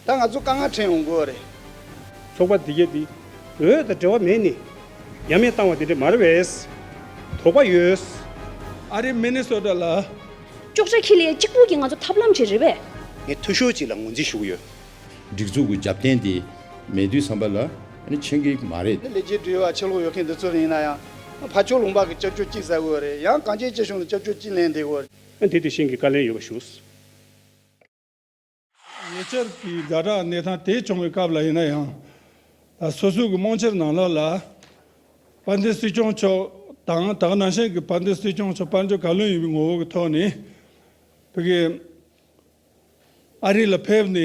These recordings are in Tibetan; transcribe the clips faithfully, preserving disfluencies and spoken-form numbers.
ད་ང་ཚོ་དཀའ་ངལ་འཕྲད་ཡོང་གི་ཡོད་རེད། ཚོགས་པ་འདི་གས་འདི་འོས་དང་འབྲེལ་བ་མེད་ནི། ཡ་མེད་བཏང་བ་དེ་འདྲ་མ་རེད་པས། དོགས་པ་ཡོད། ཨ་རི་མི་ནི་སོ་ཊ་ལ། ཅོག་ཙེ་ཁྱི་ལས་གཅིག་པུ་གི་ང་ཚོ་ཐབས་ལམ་ཅིག་རེད་པས། ངས་འཐུས་ཤོར་ཅིག་ལ་ངོས་འཛིན་ཞུ་གི་ཡོད། སྒྲིག་འཛུགས་ཀྱི་རྒྱབ་རྟེན་དེ་མེད་དུས་ཙམ་པ་ལ་ཨ་ནི་ཕྱིན་གྱི་མ་རེད། ལས་བྱེད་འབྲེལ་བ་ཕྱིར་ལོག་ཡོད་མཁན་འདི་ཚོ་ཡིན་ན་ཡང་ཕར་ཕྱོགས་ལུང་པ་གི་སྐྱབས་བཅོལ་གཅིག་ཟ་དགོས་རེད། ཡང་གངས་ཅན་སྐྱིད་གཤོངས་ལ་སྐྱབས་བཅོལ་གཅིག་ལེན་བསྡད་དགོས་རེད། ཨ་འདི་དེ་བཞིན་གྱི་བཀའ་ལན་ཡོད་པ་ཞུ། ཉེ་ཆར་གྱི་ཛ་དྲག་གནས་སྟངས་དེ་བྱུང་བའི་སྐབས་ལ་ཡིན་ན་ཡང་། ད་སོ་སོ་གི་དམངས་ཁྲོད་ནང་ལོགས་ལ་དཔལ་ལྡན་སྲིད་སྐྱོང་མཆོག་དང་དེ་ག་ནང་བཞིན་གྱི་དཔལ་ལྡན་སྲིད་སྐྱོང་མཆོག་དཔལ་འབྱོར་བཀའ་བློན་ཡིན་པའི་ངོ་བོ་གི་ཐོག་ནས་བོད་ཀྱི་ཨ་རི་ལ་ཕེབས་ནས་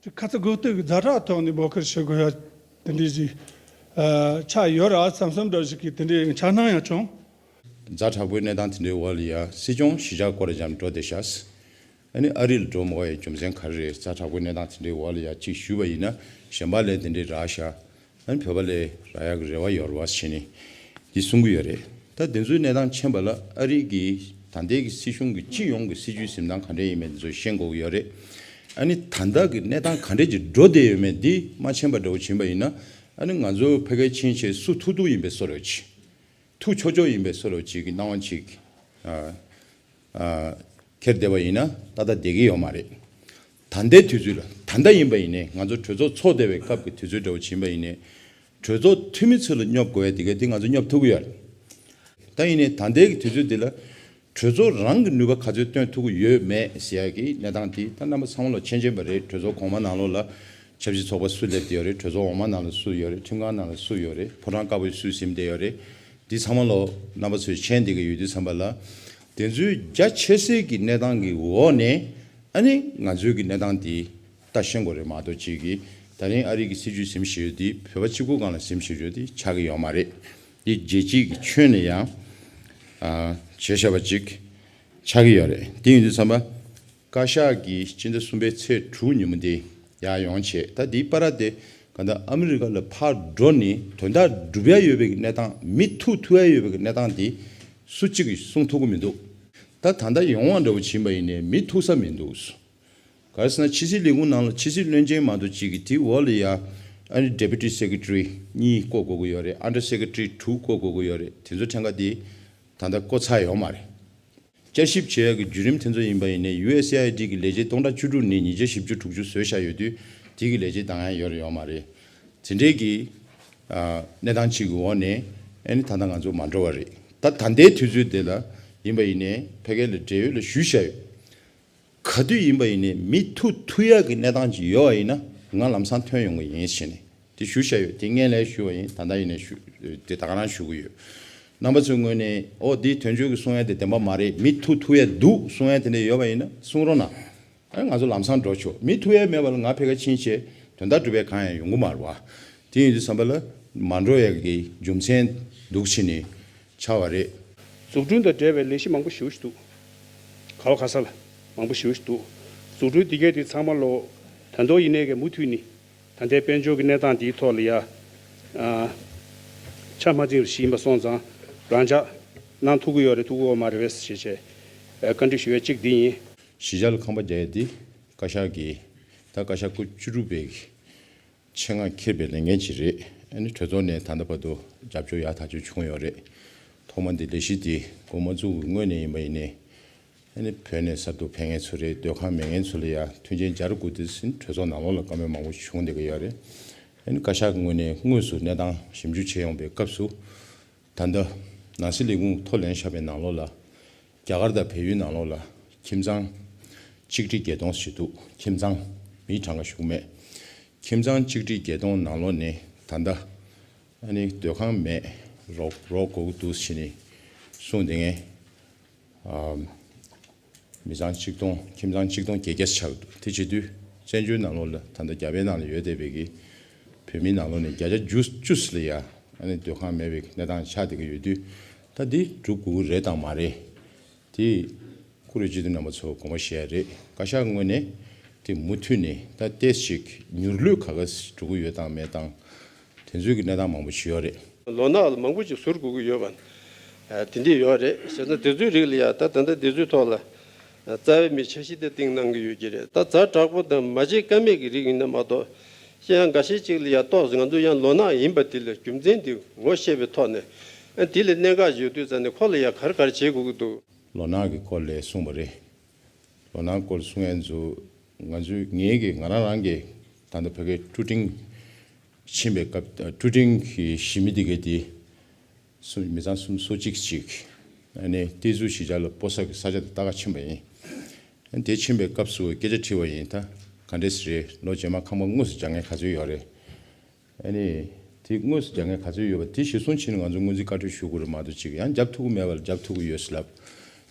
ཁ་ཚ་དགོས་གཏུག་གི་ཛ་དྲག་ཐོག་ནས་འབོད་སྐུལ་ཞུ་དགོས་ཡ་དེ་འདྲའི་ཞིག་ཆགས་ཡོད་ར་བསམ་བསམ་འདྲ་ཞིག་གི་དེ་འདྲའི་འཆར་སྣང་ཡང་བྱུང་། ཛ་དྲག་པོའི་གནས་སྟངས་དེ་འདྲའི་འོག་ལ་ཡ་སྲིད་སྐྱོང་གཞིས་ཆགས་སྐོར་ར་འབྱམས་འགྲོ་བསྡད་ཤག་ཨ་ནི་ཨ་རི་ལ་འགྲོ་མ་དགོས་ཡའི་རྒྱུ་མཚན་ག་རེ་རེད། ཛ་དྲག་པོའི་གནས་སྟངས་དེ་འདྲའི་འོག་ལ་ཡ་གཅིག་ཞུས་པ་ཡིན་ན་གཞན་པ་ལས་དེ་འདྲའི་རག་ཤག་ཨ་ནི་བོད་པ་ལས་རག་ཡག་གི་རེ་བ་ཡོད་རེད་བ་ཟེར་ནས་འདི་གསུང་གི་ཡོད་རེད། ད་དེ་ཚོའི་གནས་སྟངས་མཁྱེན་པ་ལ་ཨ་རི་གི་ད་ལྟའི་གི་སྲིད་གཞུང་གི་སྤྱི་ཡོངས་ཀྱི་སྲིད་ཇུས་འཛིན་སྟངས་ག་འདྲས་ཡིན་མིན་དེ་ཚོ་ཤེས་དགོས་ཀྱི་ཡོད་རེད། ཨ་ནི་ད་ལྟ་གི་གནས་སྟངས་ག་འདྲས་ཀྱི་འགྲོ་བསྡད་ཡོད་མེད་འདི་མ་མཁྱེན་པ་འདྲ་བོ་ཕྱིན་པ་ཡིན་ན་ཨ་ནི་ང་ཚོ་ཕ་གིར་ཕྱིན་བྱས་སུ་ཐུག་ཐུག་ཡིན་པའི་བཟོ་འདྲ་ཅིག་ཐུག་ཆོག་ཆོག་ཡིན་པའི་བཟོ་འདྲ་ཅིག་གི་སྣང་བ་ཅིག་ཨ། ཨ། འཁྱེར་བསྡད་པ་ཡིན་ན་ཏག་ཏག་བསྡད་ཀྱི་ཡོད་མ་རེད། ད་ལྟའི་དུས་ཚོད་ལ་ད་ལྟ་ཡིན་པ་ཡིན་ནའི་ང་ཚོ་གྲོས་ཚོགས་ཚོགས་བསྡད་པའི་སྐབས་ཀྱི་དུས་ཚོད་འདྲ་བོ་ཕྱིན་པ་ཡིན་ནའི་གྲོས་ཚོགས་འཐུས་མི་ཚོ་ལ་སྙོབ་དགོས་ཡ་དེ་ག་དེ་ང་ཚོ་སྙོབ་ཐུབ་ཀྱི་ཡོད་རེད། ད་ཡིན་ནའི་ད་ལྟའི་གི་དུས་ཚོད་འདི་ལ་གྲོས་ཚོགས་རང་གི་ནུས་པ་ག་ཚོད་བཏོན་ཐུབ་ཀྱི་ཡོད་མེད་ཟེར་ཡ་གི་གནས་སྟངས་དེ་ད་རྣམ་པ་ཚང་མ་ལ་མཁྱེན་མཁྱེན་པ་རེད། གྲོས་ཚོགས་གོང་མ་ནང་ལོགས་ལ་ཆབ་སྲིད་ཚོགས་པ་སུ་སླེབས་བསྡད་ཡོད་རེད། གྲོས་ཚོགས་འོག་མ་ནང་ལ་སུ་ཡོད་རེད། ཁྲིམས་ཁང་ནང་ལ་སུ་ཡོད་རེད། ཕོ་བྲང་དཀར་པོ་སུ་ཟིན་བསྡད་ཡོད་རེད། འདི་ཚང་མ་ལོ་རྣམ་པ་ཚོས་མཁྱེན་བསྡད་ཀྱི་ཡོད་དུས་ཙམ་པ་ལ། དེ་ཚོའི་རྒྱ་ཆེ་སའི་གི་གནས་སྟངས་ཀྱི་འོག་ནས་ཨ་ནི་ང་ཚོའི་གི་གནས་སྟངས་འདི་ལྟ་ཤེས་དགོས་རེད་མ་གཏོགས་ཅིག་གི་ད་རིང་ཨ་རི་གི་སྲིད་ཇུས་ཟིན་བཞག་ཡོད་འདི་བོད་པ་གཅིག་པུ་སྒང་ལ་ཟིན་བཞག་ཡོད་འདི་ཆགས་ཀྱི་ཡོད་མ་རེད། འདི་རྒྱལ་སྤྱིའི་གི་ཁྱོན་ནས་ཡང་ཨ་བྱས་བཞག་པ་ཅིག་ཆགས་ཀྱི་ཡོད་རེད། དེ་ཡིན་དུས་ཙམ་པ། བཀའ་ཤག་གིས་སྤྱི་ཟླ་གསུམ་པའི་ཚེས་དྲུག་ཉིན་མོ་དེ་ཡར་ཡོང་བྱས། ད་འདིའི་བར་དེ་ག་ད་ཨ་མི་རི་ཀ་ལ་ཕར་འགྲོ་ནས་དོན་དག་སྒྲུབ་ཡ་ཡོད་པའི་གནས་སྟངས། མི་ཐུག་ཐུག་ཡ་ཡོད་པའི་གནས་སྟངས་དེ་སུ་གཅིག་གིས་གསུང་ཐུབ་ཀྱི་མི་འདུག་ད་ད་ལྟ་ཡོང་བ་འདྲ་བོ་ཕྱིན་པ་ཡིན་ནའི་མི་ཐུག་ས་མི་འདུག་ག་རེ་ཟེར་ན་ཕྱི་སྲིད་ལས་ཁུངས་ནང་ལ་ཕྱི་སྲིད་བློན་ཆེན་མ་གཏོགས་གཅིག་གིས་དེའི་འོག་ལ་ཡ་ཨ་ནི་Deputy Secretary གཉིས་བསྐོ་དགོས་ཀྱི་ཡོད་རེད། Under Secretary དྲུག་བསྐོ་དགོས་ཀྱི་ཡོད་རེད། དེ་ཚོ་ཕྲན་ཁ་དེ་ད་ལྟ་བསྐོ་ཚར་ཡོད་མ་རེད། བསྐྱར་ཞིབ་བྱེད་ཡག་གི་བརྒྱུད་རིམ་དེ་ཚོ་ཡིན་པ་ཡིན་ནའི་ཡུ་ཨེས་ཨེ་ཨའི་ཌི་གི་ལས་བྱེད་སྟོང་ཕྲག་བཅུ་དྲུག་ནས་ཉིས་བརྒྱ་བཞི་བཅུ་དྲུག་ཅུ་བཟོས་བཞག་ཡོད་དུས་དེ་གི་ལས་བྱེད་འདང་ཡང་ཡོད་རེད་ཡོད་མ་རེད། དེ་འདྲའི་གི་ཨ་གནས་སྟངས་གཅིག་གི་འོག་ནས་ཨ་ནི་ད་ལྟ་ང་ཚོ་མ་འགྲོ་བ་རེད། ད་ད་ལྟའི་དུས་ཚོད་དེ་ལ་ཡིན་པ་ཡིན་ནའི་ཕ་གི་ལ་འབྲེལ་ཡོད་ལ་ཞུས་བཞག་ཡོད། ག་དུས་ཡིན་པ་ཡིན་ནའི་མི་ཐུག་ཐུག་ཡག་གི་གནས་སྟངས་ཅིག་ཡོད་པ་ཡིན་ན་ང་ལམ་སང་ཐོན་ཡོང་གི་ཡིན་ཞེས་ནས། དེ་ཞུ་བཞག་ཡོད། དེ་སྔོན་ལ་ཞུ་བ་ཡིན། ད་ལྟ་ཡིན་ནའི་ཞུ། དེ་ད་ག་རང་ཞུ་གི་ཡོད། རྣམ་པ་ཚོའི་ངོས་ནས་ཨོ་འདི་དོན་གཅོད་ཀྱིས་གསུང་ཡ་དེ་བདེན་པ་མ་རེད། མི་ཐུག་ཐུག་ཡ་འདུག་གསུང་ཡ་དེ་འདྲ་ཡོད་པ་ཡིན་ན་གསུང་རོགས་གནང་། ཨ་ང་ཚོ་ལམ་སང་འགྲོ་ཆོག་མི་ཐུག་ཡ་མེད་པ་ལ་ང་ཕ་གིར་ཕྱིན་བྱས་དོན་དག་སྒྲུབ་ཡ་གང་ཡང་ཡོང་གི་མ་རེད་བ། དེ་ཡིན་དུས་ཙམ་པ་ལ་མ་འགྲོ་ཡ་གི་རྒྱུ་མཚན་འདུག་ཕྱིན་ནས་ཆགས་པ་རེད། འཛུགས་སྐྲུན་དང་འབྲེལ་བའི་ལས་གཞི་མང་པོ་ཞེ་པོ་ཞིག་འདུག་ག་བ་ག་ས་ལ་མང་པོ་ཞེ་པོ་ཞིག་འདུག་འཛུགས་སྐྲུན་འདི་གས་དེ་ཚང་མ་ལོ་ད་དུང་ཡིན་ནའི་གི་མུ་མཐུད་ནས། ད་ལྟའི་དཔལ་འབྱོར་གྱི་གནས་སྟངས་འདིའི་ཐོག་ལ་ཡ། ཨ། ཆ་མ་འཛིན་པ་ཞིག་ཡིན་པ་སོང་ཙང་རང་འཇགས་གནང་ཐུབ་ཀྱི་ཡོད་རེད་ཐུབ་ཀྱི་ཡོད་མ་རེད་པས་ཞེས་བྱས། ཨ། བཀའ་འདྲི་ཞུ་ཡས་གཅིག་འདི་ཡིན། གཞིས་ཆགས་ལ་ཁང་པ་རྒྱག་ཡས་འདི་བཀའ་ཤག་གིས་ད་བཀའ་ཤག་སྐུ་བཅུ་དྲུག་པའི་ཆེད་མངགས་འཁྱེར་བའི་ལས་འགན་ཅིག་རེད། ཨ་ནི་གྲོས་ཚོགས་ནས་ད་ལྟ་བར་དུ་རྒྱབ་སྐྱོར་ཡག་ཐག་ཆོད་བྱུང་ཡོད་རེད། ཐོག་མ་འདི་ལས་གཞི་འདི་འགོ་མ་བཙུགས་ཀྱི་སྔོན་ནས་ཡིན་པ་ཡིན་ནའི། ཨ་ནི་བོད་ནས་གསར་དུ་ཕེབས་མཁན་ཚོ་རེད། སྡོད་ཁང་མེད་མཁན་ཚོ་ལ་ཡ་མཐུན་རྐྱེན་སྦྱར་དགོས་དུས་ཟིན་གྲོས་ཚོགས་ནང་ལོགས་ལ་བཀའ་མོལ་མང་པོ་བྱུང་བསྡད་ཀྱི་ཡོད་རེད། ཨ་ནི་བཀའ་ཤག་གི་ངོས་ནས་དངོས་སུ་གནས་སྟངས་ཞིབ་འཇུག་བྱེད་ཡོང་པའི་སྐབས་སུ། ད་ལྟ་ནང་སྲིད་ལས་ཁུངས་ཐོ་ལེན་བཞག་པའི་ནང་ལོགས་ལ་རྒྱ་གར་དང་བལ་ཡུལ་ནང་ལོགས་ལ་ཁྱིམ་ཚང་གཅིག་ཁྲི་བརྒྱད་སྟོང་ཞིག་འདུག་ཁྱིམ་ཚང་མིའི་གྲངས་ཀ་ཞུ་གི་མེད། ཁྱིམ་ཚང་གཅིག་ཁྲི་བརྒྱད་སྟོང་ནང་ལོགས་ནས་ད་ལྟ་ཨ་ནི་སྡོད་ཁང་མེད། རོགས་རོགས་དགོས་ཀྱི་འདུག་ཟེར་ནས་གསུངས་བསྡད་མཁན། ཨ། མི་ཚང་ཆིག་སྟོང་། ཁྱིམ་ཚང་ཆིག་སྟོང་བརྒྱད་བརྒྱ་ཆགས་འདུག་དེ་བྱེད་དུས་བཙན་བྱོལ་ནང་ལོགས་ལ་ད་ལྟ་རྒྱ་བལ་ནང་ལ་ཡོད་བསྡད་པའི་གི་བོད་མིའི་ནང་ལོགས་ནས་བརྒྱ་ཆ་བཅུ་བཅུ་ལ་ཡ་ཨ་ནི་སྡོད་ཁང་མེད་པའི་གནས་སྟངས་ཆགས་བསྡད་ཀྱི་ཡོད་དུས། ད་འདི་སྒྲུབ་དགོས་ཀྱི་རེད་དང་མ་རེད། དེ་སྐུ་མགྲོན་སྤྱི་འཐུས་རྣམ་པ་ཚོ་དགོངས་པ་བཞེས་ཡ་རེད། བཀའ་ཤག་ངོས་ནས་དེ་མུ་མཐུད་ནས་ད་ཏོག་ཙམ་ཅིག་མྱུར་ལྷོད་ག་ག་འགྲོ་གི་ཡོད་དང་མེད་དང་། དེ་ཚོའི་གི་གནས་སྟངས་མང་པོ་ཞིག་ཡོད་རེད། ལོ་ནག་ལ་མང་པོ་ཞིག་ཟུར་དགོས་ཀྱི་ཡོད་པ། ཨ། དེ་འདྲས་ཡོད་རེད། བྱས་ཙང་དེ་ཚོའི་རིགས་ལ་ཡ་ད་ད་ལྟ་དེ་ཚོའི་ཐོག་ལ་ རྩ་བའི་མི་འཆར་གཞི་དེ་བཏིང་གནང་གི་ཡོད་ཀྱི་རེད། ད་ཛ་དྲག་པོ་དང་མ་བརྗེད་ཀ་མེད་ཀྱི་རིགས་ཡིན་ན་མ་གཏོགས། ཤེས་ཡང་འགའ་ཤས་ཅིག་ལ་ཡ་ཏོག་ཙམ་ང་ཚོ་ཡང་ལོ་ནག་ཡིན་པ་དེ་ལ་རྒྱུ་མཚན་དེ་ངོ་ཤེས་པའི་ཐོག་ནས། ཨ་དེ་ལ་གནད་འགག་ཡོད་དུས་ཙང་ནས་ཁོ་ལ་ཡ་ག་རེ་ག་རེ་བྱེད་དགོས་ཀྱི་འདུག། ལོ་ནག་གི་སྐོར་ལ་གསུངས་པ་རེད། ལོ་ནག་སྐོར་གསུང་ཡན་ཚོ། ང་ཚོས་ངེད་ཀྱིས་ང་རང་རང་གིས་ད་ལྟ་ཕ་གིའི་ཀྲུ་ཀྲིང་ཕྱིན་པའི་སྐབས། ཀྲུ་ཀྲིང་གི་གཞིས་མི་དེ་གས་དེ་སུམ་མི་ཚང་སུམ་སོ་གཅིག་ཅིག། ཨ་ནི་ཏེ་ཛུ་གཞིས་ཆགས་ལ་སྤོ་ས་གི་ས་ཆ་དེ་ལྟ་ག་ཕྱིན་པ་ཡིན། ཨ་ནི་དེ་ཕྱིན་པའི་སྐབས་སུ་སྐད་ཆ་དྲིས་པ་ཡིན། ད་ག་འདྲས་རེད། ལོ་རྗེས་མ་ཁང་པ་དངོས་སུ་རྒྱག་མཁན་ག་ཚོད་ཡོད་རེད། ཨ་ནི་དེ་དངོས་སུ་རྒྱག་མཁན་ག་ཚོད་ཡོད་པ་དེ་གཞིར་བཟུང་བྱས་ནས་ང་ཚོ་སྔོན་རྩིས་བཀའ་འཁྲོལ་ཞུ་དགོས་རེད་མ་གཏོགས་ཅིག་ཡང་རྒྱབ་ཐུབ་ཀྱི་མེད་པ་ལ་རྒྱབ་ཐུབ་ཀྱི་ཡོད་ཟེར་ལབ།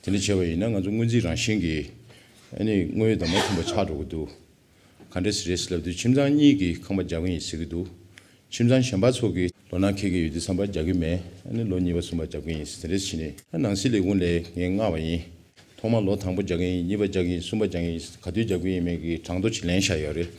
དེ་འདྲ་བྱས་པ་ཡིན་ན་ང་ཚོ་སྔོན་རྩིས་རང་བཞིན་གྱིས་ཨ་ནི་དངོས་ཡོད་དང་མ་མཐུན་པ་ཆགས་འགྲོ་གི་འདུག། ག་འདྲས་རེད་ཟེར་ལབ་དུས་ཁྱིམ་ཚང་གཉིས་ཀྱིས་ཁང་པ་རྒྱག་གི་ཡིན་ཟེར་གྱི་འདུག། ཁྱིམ་ཚང་གཞན་པ་ཚོ་གིས་ལོ་ནག་འཁེལ་གྱི་ཡོད་དུས་ཙམ་པ་རྒྱག་གི་མེད། ཨ་ནི་ལོ་གཉིས་པ་གསུམ་པ་རྒྱག་གི་ཡིན་ཟེར་དེ་འདྲས་བྱས་ནས། ཨ་ནང་སྲིད་ལས་ཁུངས་ལ་ངས་མངགས་པ་ཡིན། ཐོག་མར་ལོ་དང་པོ་རྒྱག་གི་ཡིན། གཉིས་པ་རྒྱག་གི་ཡིན། གསུམ་པ་རྒྱག་གི་ཡིན། ག་དུས་རྒྱག་གི་ཡིན་མེད་ཀྱི་གྲངས་ཐོ་ཅིག་ལེན་བཞག་ཡོད་རེད།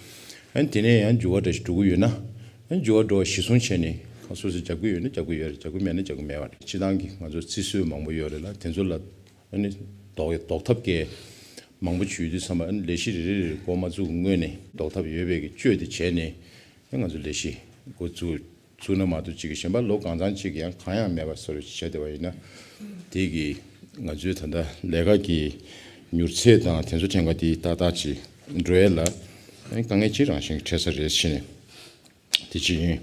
ཨ་ནི་དེ་ནས་ཡང་འགྱུར་བ་འདྲ་ཞིག་འགྲོ་གི་ཡོད་ན། ཨ་ནི་འགྱུར་བ་འགྲོ་བ་གཞི་བཟུང་བྱས་ནས་ཁོ་སོ་སོས་རྒྱག་གི་ཡོད་ན་རྒྱག་གི་ཡོད་རེད། རྒྱག་གི་མེད་ན་རྒྱག་གི་མེད་པ་རེད། སྤྱི་བཏང་གི་ང་ཚོ་རྩིས་སྲོལ་མང་པོ་ཡོད་རེད་ལ། དེ་ཚོ་ལ་ཨ་ནི་ལྡོག་ལྡོག་ཐབས་ཀྱི་མང་པོ་ཅིག་ཡོད་དུས་ཙམ་པ། ཨ་ནི་ལས་གཞི་རེ་རེ་རེ་འགོ་མ་བཙུགས་སྔོན་ནས་ལྡོག་ཐབས་ཡོད་པའི་གི་བཅོས་དེ་བྱས་ནས། ཨ་ནི་ང་ཚོ་ལས་གཞི་འགོ་བཙུགས་བཙུགས་ན་མ་གཏོགས་ཅིག་གི་གཞན་པ་ལོ་གང་ཚང་ཅིག་གི་ཡང་གང་ཡང་མེད་པ་བཟོ་འདྲ་ཅིག་བྱས་བསྡད་པ་ཡིན་ན། དེ་གི་ང་ཚོའི་ད་ལྟ་ལས་ཀ་གི་མྱུར་ཚད་དང་དེ་ཚོ་ཐད་ཀ་དེ་ཏག་ཏག་ཅིག་འགྲོ་ཡས་ལ་ཨ་ནི་དཀའ་ངལ་ཅིག་རང་བཞིན་གྱིས་འཕྲད་ས་རེད་ཟེར་ནས། དེ་གཅིག་ཡིན།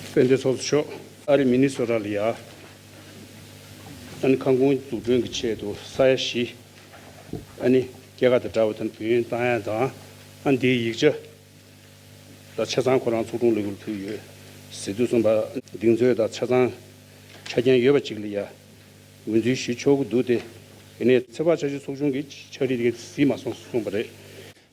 དཔལ་ལྡན་ཚོགས་གཙོ་མཆོག། ཨ་རི་མི་ནི་སོ་ཊ་ལ་ཡ་ཨ་ནི་ཁང་ཁོངས་འཛུགས་སྐྲུན་གྱི་ཆེད་དུ་ས་ཡ་བཞི་ཨ་ནི་སྐྱེད་ཀ་དང་འདྲ་བ་དང་བུན་བཏང་ཡ་དང་། ཨ་ནི་དེའི་ཡིག་ཆ་ལ་ཆ་ཚང་ཁོ་རང་ཚོགས་དྲུང་ལས་ཁུར་ཕུལ་ཡོད་ཟེར་དུས་ཙམ་པ། གདེང་ཚོད་དང་ཆ་ཚང་ཆ་རྐྱེན་ཡོད་པ་ཅིག་ལ་ཡ་ངོས་འཛིན་ཞུ་ཆོག་གི་འདུག་སྟེ། ཡིན་ནའི་ཚོད་དཔག་འཆར་གཞི་ཚོགས་ཆུང་གིས་ཕྱག་བྲིས་དེ་ག་གཟིགས་མ་སོང་གསུངས་པ་རེད།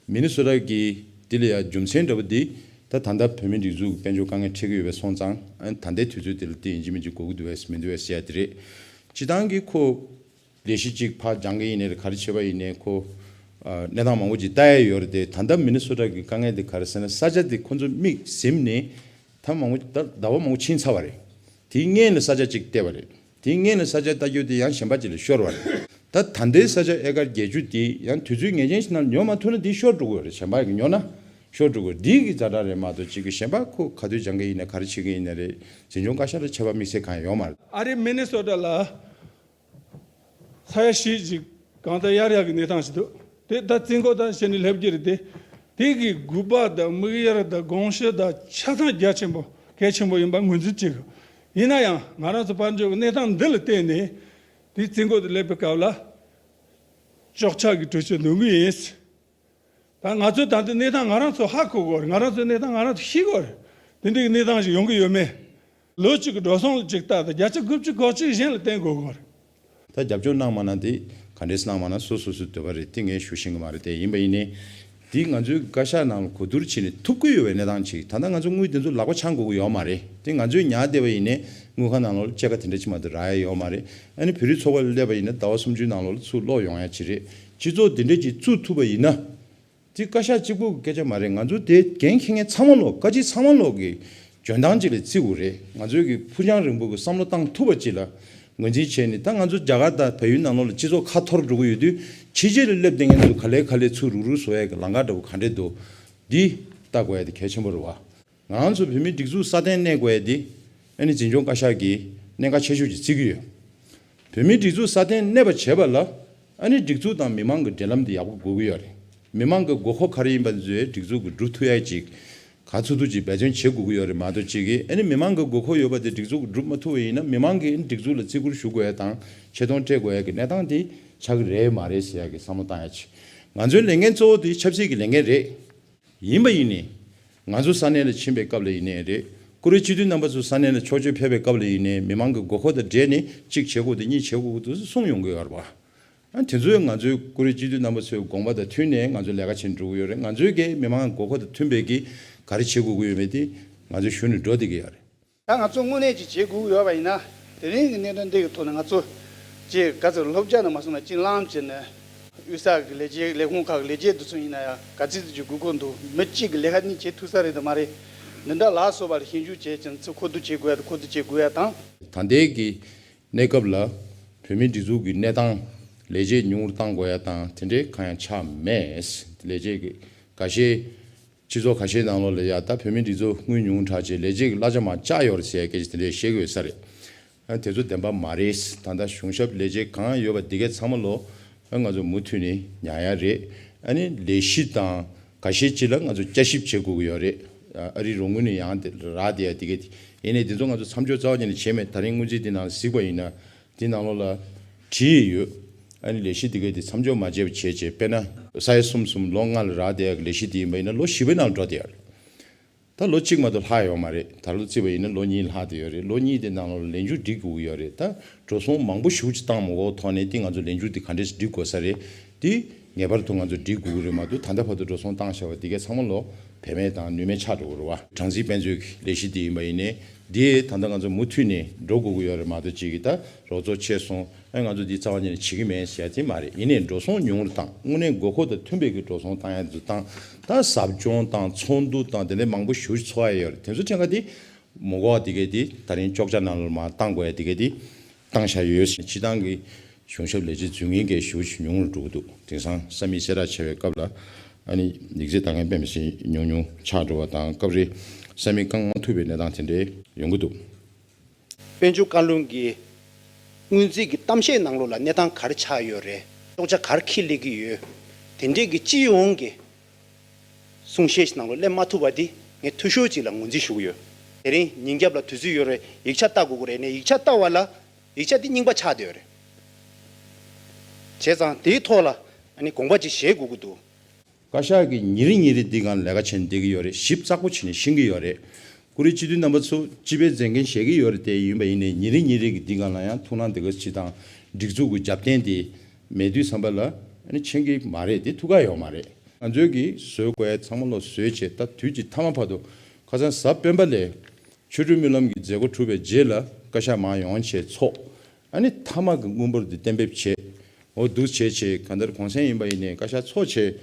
མི་ནི་སོ་ཊ་གི་དེ་ལ་ཡ་རྒྱུ་མཚན་འདྲ་པོ་འདི། ད་ད་ལྟ་བོད་མིའི་སྒྲིག་འཛུགས་ཀྱི་དཔལ་འབྱོར་དཀའ་ངལ་འཕྲད་ཀྱི་ཡོད་པའི་སོང་ཙང་། ཨ་ནི་ད་ལྟའི་དུས་ཚོད་དེ་ལ་དེ་ཡིན་གཅིག་མིན་གཅིག་དགོས་ཀྱི་འདུག་བས་མི་འདུག་བས་ཟེར་ཡ་དེ་རེད། སྤྱི་བཏང་གི་ཁོ་ལས་གཞི་གཅིག་ཕར་སྦྱང་གི་ཡིན་ནའི་རེད། ག་རེ་བྱེད་པ་ཡིན་ནའི་ཁོ་ཨ་གནས་སྟངས་མང་པོ་ཅིག་ལྟ་ཡ་ཡོད་རེད་དེ། ད་ལྟ་མི་ནི་སོ་ཊ་གི་དཀའ་ངལ་དེ་ག་རེ་ཟེར་ན། ས་ཆ་དེ་ཁོ་ཚོ་དམིགས་ཟིན་ནས་ད་མང་པོ་ད་ཟླ་བ་མང་པོ་ཕྱིན་ཚར་བ་རེད། དེའི་སྔོན་ལ་ས་ཆ་གཅིག་བལྟས་པ་རེད། དེའི་སྔོན་ལ་ས་ཆ་ལྟ་རྒྱུ་དེ་ཡང་གཞན་པ་ཅིག་ལ་ཤོར་བ་རེད། ད་ད་ལྟའི་ས་ཆ་ཨེ་ཀར་བརྒྱད་ཅུ་དེ་ཡང་དུས་ཚོད་ངེས་ཅན་ཞིག་ནང་ཉོ་མ་ཐུབ་ན་དེ་ཤོར་འགྲོ་གི་ཡོད་རེད། གཞན་པ་གིས་ཉོ་ན་ཤོར་འགྲོ་གི་ཡོད་རེད། འདི་གི་ཛ་དྲག་རེད་མ་གཏོགས་ཅིག་གི་གཞན་པ་ཁོ་ག་དུས་སྦྱང་གི་ཡིན་ན། ག་རེ་བྱེད་ཀྱི་ཡིན་ན་རེད། འཛིན་སྐྱོང་བཀའ་ཤག་ལ་ཆད་པ་དམིགས་བསལ་གང་ཡང་ཡོད་མ་རེད། ཨ་རི་མི་ནི་སོ་ཊ་ལ་ས་ཡ་བཞི་ཅིག་གང་ལྟར་གཡར་ཡག་གི་གནས་སྟངས་ཤིག་འདུག། དེ་ད་རྩིས་འགོ་དང་བྱས་ནས་སླེབས་ཀྱི་རེད་དེ། དེ་གི་དགོས་པ་དང་དམིགས་ཡུལ་དང་དགོངས་གཞི་དང་ཆ་ཚང་རྒྱ་ཆེན་པོ་གལ་ཆེན་པོ་ཡིན་པ་ངོས་འཛིན་བྱེད་དགོས། ཡིན་ན་ཡང་ང་རང་ཚོ་དཔལ་འབྱོར་གྱི་གནས་སྟངས་འདི་ལ་བརྟེན་ནས་དེ་རྩིས་འགོ་དེ་སླེབས་པའི་སྐབས་ལ་གཅོག་ཆ་གི་གྲོས་ཆོད་འདོན་གི་ཡིན། ད་ང་ཚོས་ད་ལྟ་གནས་སྟངས་ང་རང་ཚོ་ཧ་གོ་དགོས་རེད། ང་རང་ཚོའི་གནས་སྟངས་ང་རང་ཚོ་ཤེས་དགོས་རེད། དེ་འདྲའི་གནས་སྟངས་ཤིག་ཡོང་གི་ཡོད་མེད། ལོ་གཅིག་གི་འགྲོ་སོང་ལ་གཅིག་ལྟ་དང་། བརྒྱ་ཆ་དགུ་བཅུ་གོ་གཅིག་གཞན་ལ་བརྟེན་དགོས་དགོས་རེད། ད་རྒྱབ་སྐྱོར་གནང་མ་གནང་དེ་ག་འདྲས་གནང་མ་གནང་སོ་སོ་སོའི་འདོད་པ་རེད། དེ་ངས་ཞུ་ཤེས་ཀྱི་མ་རེད་དེ། ཡིན་པ་ཡིན་ནའི་འདི་ང་ཚོའི་བཀའ་ཤག་ནང་ལ་གོ་བསྡུར་བྱས་ནས་ཐུབ་ཀྱི་ཡོད་པའི་གནས་སྟངས་ཅིག། ད་ལྟ་ང་ཚོ་དངུལ་དེ་ཚོ་ལག་པ་འཆང་དགོས་ཀྱི་ཡོད་མ་རེད། དེ་ང་ཚོས་ཉར་བསྡད་པ་ཡིན་ནའི་དངུལ་ཁང་ནང་ལོགས་ལ་སྐྱེད་ཀ་དེ་འདྲ་ཅིག་མ་གཏོགས་རག་ཡ་ཡོད་མ་རེད། ཨ་ནི་བོད་རིགས་ཚོགས་པ་ལ་སླེབས་པ་ཡིན་ན་ཟླ་བ་སུམ་ཅུའི་ནང་ལོགས་ལ་ཚུར་སློག་ཡོང་ཡ་ཅིག་རེད། སྤྱི་ཚོགས་དེ་འདྲ་ཅིག་བཙུགས་ཐུབ་པ་ཡིན་ན། དེ་བཀའ་ཤག་གཅིག་པུ་གི་སྐད་ཆ་མ་རེད། ང་ཚོ་དེ་འགན་འཁྱེར་མཁན་ཚང་མ་ལོག། བཀའ་སྤྱི་ཚང་མ་ལོག་གི་འཇོན་ཐང་ཅིག་ལ་བརྩི་དགོས་རེད། ང་ཚོའི་གི་ཕུགས་རྒྱང་རིང་པོ་གི་བསམ་བློ་བཏང་ཐུབ་པ་ཅིག་ལ་ངོས་འཛིན་བྱས་ནས། ད་ང་ཚོ་རྒྱ་གར་དང་བལ་ཡུལ་ནང་ལོགས་ལ་སྤྱི་ཚོགས་ཁ་འཐོར་འགྲོ་གི་ཡོད་དུས། ཕྱི་རྒྱལ་ལ་སླེབས་བསྡད་མཁན་ཚོ་ག་ལེ་ག་ལེ་ཚུར་རུག་རུག་བཟོ་ཡ་གི་ལམ་ཁ་འདྲ་པོ་ག་འདྲས་འདུག། འདི་ལྟ་དགོས་ཡ་དེ་གལ་ཆེན་པོ་རེད་བ། ང་རང་ཚོ་བོད་མིའི་སྒྲིག་འཛུགས་སྲ་བརྟན་གནས་དགོས་ཡ་དེ་ཨ་ནི་འཛིན་སྐྱོང་བཀའ་ཤག་གིས་གནད་འགག་ཆེ་ཤོས་ཅིག་བརྩི་གི་ཡོད། བོད་མིའི་སྒྲིག་འཛུགས་སྲ་བརྟན་གནས་པ་བྱེད་པ་ལ་ཨ་ནི་སྒྲིག་འཛུགས་དང་མི་མང་གི་འབྲེལ་ལམ་དེ་ཡག་པོ་དགོས་ཀྱི་ཡོད་རེད། མི་མང་གི་དགོས་མཁོ་ག་རེ་ཡིན་པ་ཚོས་སྒྲིག་འཛུགས་ཀྱིས་སྒྲུབ་ཐུབ་ཡ་ཅིག་ག་ཚོད་ཐུབ་ཅིག་འབད་བརྩོན་བྱེད་དགོས་ཀྱི་ཡོད་རེད་མ་གཏོགས་ཅིག་གིས། ཨ་ནི་མི་མང་གི་དགོས་མཁོ་ཡོད་པ་དེ་སྒྲིག་འཛུགས་ཀྱིས་སྒྲུབ་མ་ཐུབ་པ་ཡིན་ན། མི་མང་གིས་ཨ་ནི་སྒྲིག་འཛུགས་ལ་བརྩི་བཀུར་ཞུ་དགོས་ཡ་དང་ཆེ་མཐོང་སྤྲད་དགོས་ཡ་གི་གནས་སྟངས་དེ་ཆགས་ཀྱི་རེད་མ་རེད་ཟེར་ཡ་གི་བསམ་བློ་བཏང་ཡ་ཅིག། ང་ཚོའི་ལས་འགན་གཙོ་བོ་དེ་ཆབ་སྲིད་ཀྱི་ལས་འགན་རེད། ཡིན་པ་ཡིན་ནའི། ང་ཚོ་ས་གནས་ལ་ཕྱིན་པའི་སྐབས་ལ་ཡིན་ནའི་རེད། བཀུར་འོས་སྤྱི་འཐུས་རྣམ་པ་ཚོ་ས་གནས་ལ་ཕྱོགས་བསྐྱོད་ཕེབས་པའི་སྐབས་ལ་ཡིན་ནའི། མི་མང་གི་དགོས་མཁོ་དང་འབྲེལ་ནས་གཅིག་བྱེད་དགོས་འདུག། གཉིས་བྱེད་དགོས་འདུག་གསུངས་ཡོང་གི་ཡོད་རེད་པ། ཨ་དེ་ཚོས་ང་ཚོའི་བཀུར་འོས་སྤྱི་འཐུས་རྣམ་པ་ཚོའི་དགོངས་པ་དང་མཐུན་ནས་ང་ཚོ་ལས་ཀ་བྱེད་འགྲོ་གི་ཡོད་རེད། ང་ཚོའི་གི་མི་མང་གི་དགོས་མཁོ་དང་མཐུན་པའི་གི་ག་རེ་བྱེད་དགོས་ཀྱི་ཡོད་མེད་དེ་ང་ཚོས་ཞུ་ནས་འགྲོ་བསྡད་ཀྱི་ཡོད་རེད། ད་ང་ཚོ་དངོས་གནས་ཅིག་བྱེད་དགོས་ཀྱི་ཡོད་པ་ཡིན་ན། དེ་རིང་གི་གནད་དོན་འདི་གི་ཐོག་ནས་ང་ཚོ་ཅིག་ག་ཚོད་ལྷོད་རྒྱ་ནས་མ་སོང་ན་ཅིག་ལངས་བྱས་ནས། དབུས་ས་གི་ལས་བྱེད་ལས་ཁུངས་ཁག་གི་ལས་བྱེད་འདི་ཚོ་ཡིན་ན་ཡང་ག་ཚོད་ཅིག་དགོས་མཁོ་འདུག། མི་གཅིག་གི་ལས་ཀ་གཉིས་བྱེད་ཐུབ་ས་རེད་དམ་མ་རེད། འདི་འདྲ་ལ་སོགས་པ་ལ་ཞིབ་འཇུག་བྱས་ཀྱང་ཚུར་ཁོ་ཚོས་བྱེད་དགོས་ཡ་དང་ཁོ་ཚོས་བྱེད་དགོས་ཡ་དང་། ད་ལྟའི་གི་གནས་སྐབས་ལ་བོད་མིའི་སྒྲིག་འཛུགས་ཀྱི་གནས་སྟངས་ ལས་བྱེད་ཉུང་རུ་བཏང་དགོས་ཡ་དང་དེ་འདྲའི་གང་ཡང་ཆགས་མེད། ལས་བྱེད་ཀྱི་འགའ་ཤས་སྤྱི་ཚོགས་ཁ་ཤས་ནང་ལོགས་ལ་ཡ་ད་བོད་མི་སྒྲིག་འཛུགས་དངུལ་ཉུང་དྲགས་བྱས་ལས་བྱེད་ཀྱི་གླ་ཆ་མར་བཅག་ཡོད་རེད་ཟེར་ཡ་སྐད་ཆ་དེ་འདྲས་བཤད་ཀྱི་ཡོད་ས་རེད། ཨ་དེ་ཚོ་བདེན་པ་མ་རེད། ད་ལྟ་གཞུང་ཞབས་ལས་བྱེད་གང་ཡོད་པ་འདི་གའི་ཚང་མ་ལོ་ཨ་ང་ཚོ་མུ་མཐུད་ནས་ཉར་ཡ་རེད། ཨ་ནི་ལས་གཞི་དང་འགའ་ཤས་ཅིག་ལ་ང་ཚོ་བསྐྱར་ཞིབ་བྱེད་དགོས་ཀྱི་ཡོད་རེད། ཨ་རི་རོགས་དངུལ་ནས་ཡང་དེ་རག་བསྡད་ཡ་འདི་གའི་དེ་ཡིན་ནའི་འདི་ཚོ་ང་ཚོ་མཚམས་འཇོག་རྩ་བ་ཉིད་ནས་བྱས་མེད། ད་རིང་སྔོན་རྩིས་འདི་ནང་ལ་གཟིགས་པ་ཡིན་ན། འདི་ནང་ལོགས་ལ་བྲིས་ཡོད། ཨ་ནི་ལས་གཞི་འདི་གའི་དེ་མཚམས་འཇོག་མ་བྱས་པ་བྱས་བྱས་དཔེར་ན་ས་ཡ་གསུམ་གསུམ་ལོ་ལྔ་ལ་རག་བསྡད་ཡག་གི་ལས་གཞི་དེ་ཡིན་པ་ཡིན་ན་ལོ་བཞི་པའི་ནང་འགྲོ་བསྡད་ཡག་རེད། ད་ལོ་གཅིག་མ་གཏོགས་ལྷག་ཡོད་མ་རེད། ད་ལོ་བརྩིས་པ་ཡིན་ན་ལོ་གཉིས་ལྷག་བསྡད་ཡོད་རེད། ལོ་གཉིས་དེ་ནང་ལོགས་ལ་ལས་འགུལ་སྒྲིག་དགོས་ཀྱི་ཡོད་རེད། ད་འགྲོ་སོང་མང་པོ་ཞེ་པོ་ཅིག་བཏང་མ་དགོས་ཐོག་ནས་དེ་ང་ཚོ་ལས་འགུལ་དེ་ག་འདྲས་སྒྲིག་དགོས་ས་རེད། དེ་ངེས་པར་དུ་ང་ཚོ་སྒྲིག་དགོས་ཀྱི་རེད་མ་གཏོགས་ད་ལྟ་བར་དུ་འགྲོ་སོང་བཏང་བཞག་པ་དེ་གའི་ཚང་མ་ལོ་བེད་མེད་དང་ནུས་མེད་ཆགས་འགྲོ་གི་རེད་བ། གྲངས་འཛིན་དཔེ་མཛོད་ཀྱི་ལས་གཞི་དེ་ཡིན་པ་ཡིན་ནའི་དེ་ད་ལྟ་ང་ཚོ་མུ་མཐུད་ནས་འགྲོ་དགོས་ཀྱི་ཡོད་རེད་མ་གཏོགས་གཅིག་གིས་ད་རོགས་ཚོགས་ཆད་སོང་། ཨ་ང་ཚོ་འདི་རྩ་བ་ཉིད་ནས་བྱེད་ཀྱི་མེད་ཟེར་ཡ་དེ་མ་རེད། ཡིན་ནའི་འགྲོ་སོང་ཉུང་རུ་བཏང་། དངོས་གནས་དགོས་མཁོ་དང་མཐུན་པའི་གི་འགྲོ་སོང་བཏང་ཡ་ཚོ་བཏང་། ད་ཟབ་སྦྱོང་དང་ཚོགས་འདུ་དང་དེ་འདྲའི་མང་པོ་ཞེ་པོ་ཅིག་ཚོགས་ཡ་ཡོད་རེད། དེ་ཚོ་ཕྲན་ཁ་དེ་མ་དགོས་པ་དེ་གས་དེ་ད་རིང་ཅོག་ཆ་ནང་ལ་མར་བཏང་དགོས་ཡ་དེ་གས་དེ་བཏང་བཞག་ཡོད། སྤྱི་བཏང་གི་གཞུང་ཞབས་ལས་བྱེད་རྫུན་ངན་གྱི་ཞེ་པོ་ཅིག་ཉུང་རུ་འགྲོ་གི་འདུག་དེང་སང་ས་མིག་གསལ་བསྒྲགས་བྱས་པའི་སྐབས་ལ་ཨ་ནི་ཡིག་ཚད་ལྡང་མཁན་དཔེ་མི་སྲིད་ཉུང་ཉུང་ཆགས་འགྲོ་བ་དང་སྐབས་རེ་ས་མིག་བཀང་མ་ཐུབ་པའི་གནས་སྟངས་དེ་འདྲའི་ཡོང་གི་འདུག་དཔལ་འབྱོར་བཀའ་བློན་གྱི་སྔོན་རྩིས་ཀྱི་གཏམ་བཤད་ནང་ལོགས་ལ་གནས་སྟངས་ག་རེ་ཆགས་ཡོད་རེད། ཅོག་ཆ་ག་རེ་འཁྱེར་སླེབས་ཀྱི་ཡོད། དེ་འདྲས་ཀྱི་སྤྱི་ཡོངས་ཀྱི་གསུང་བཤད་ནང་ལོགས་སླེབས་མ་ཐུབ་པ་འདི་ངས་འཐུས་ཤོར་ཅིག་ལ་ངོས་འཛིན་ཞུ་གི་ཡོད། དེ་རིང་ཉིན་རྒྱབ་ལ་དུས་ཚོད་ཡོད་རེད། ཡིག་ཆ་ལྟ་དགོས་ཀྱི་རེད། ནས་ཡིག་ཆ་ལྟ་བ་ལ་ཡིག་ཆ་འདི་རྙིང་པ་ཆགས་བསྡད་ཡོད་རེད། བྱས་ཙང་དེའི་ཐོག་ལ་ཨ་ནི་དགོངས་པ་ཅིག་བཞེས་དགོས་ཀྱི་འདུག་བཀའ་ཤག་གིས་ཉིན་རེ་ཉིན་རེ་འདི་སྒང་ལས་ཀ་བྱས་ནས་བསྡད་ཀྱི་ཡོད་རེད། ཞིབ་ཚགས་པོ་བྱས་ནས་ཤེས་ཀྱི་ཡོད་རེད། ཀུ་རེ་སྤྱི་འཐུས་རྣམ་པ་ཚོ་སྤྱི་པའི་མཛད་འགན་བཞེས་ཀྱི་ཡོད་རེད། དེ་ཡིན་པ་ཡིན་ནའི་ཉིན་རེ་ཉིན་རེ་གི་འདི་སྒང་ལ་ཡང་ཐུགས་སྣང་དེ་ག་ཅིག་དང་སྒྲིག་འཛུགས་ཀྱི་རྒྱབ་རྟེན་དེ་མེད་དུས་ཙམ་པ་ལ་ཨ་ནི་ཕྱིན་གྱི་མ་རེད། དེ་ཐུགས་ཁག་ཡོད་མ་རེད། ང་ཚོས་ཀྱིས་བཟོ་དགོས་ཡ་ཚང་མ་ལོ་བཟོས་བྱས་ད་དུས་ཀྱི་མཐའ་མ་བར་དུ་ཁ་སང་གཟའ་སྤེན་པ་ལས་ཆོ་འཕྲུལ་སྨོན་ལམ་གྱི་མཛད་སྒོ་གྲུབ་པའི་རྗེས་ལ་བཀའ་ཤག་མར་ཡོང་བྱས་ཚོགས། ཨ་ནི་མཐའ་མ་གི་དངུལ་འབོར་འདི་གཏན་འབེབས་བྱས། འོ་འདུག་བྱས་བྱས་གང་ལྟར་གུང་སེང་ཡིན་པ་ཡིན་ནའི་བཀའ་ཤག་ཚོགས་བྱས་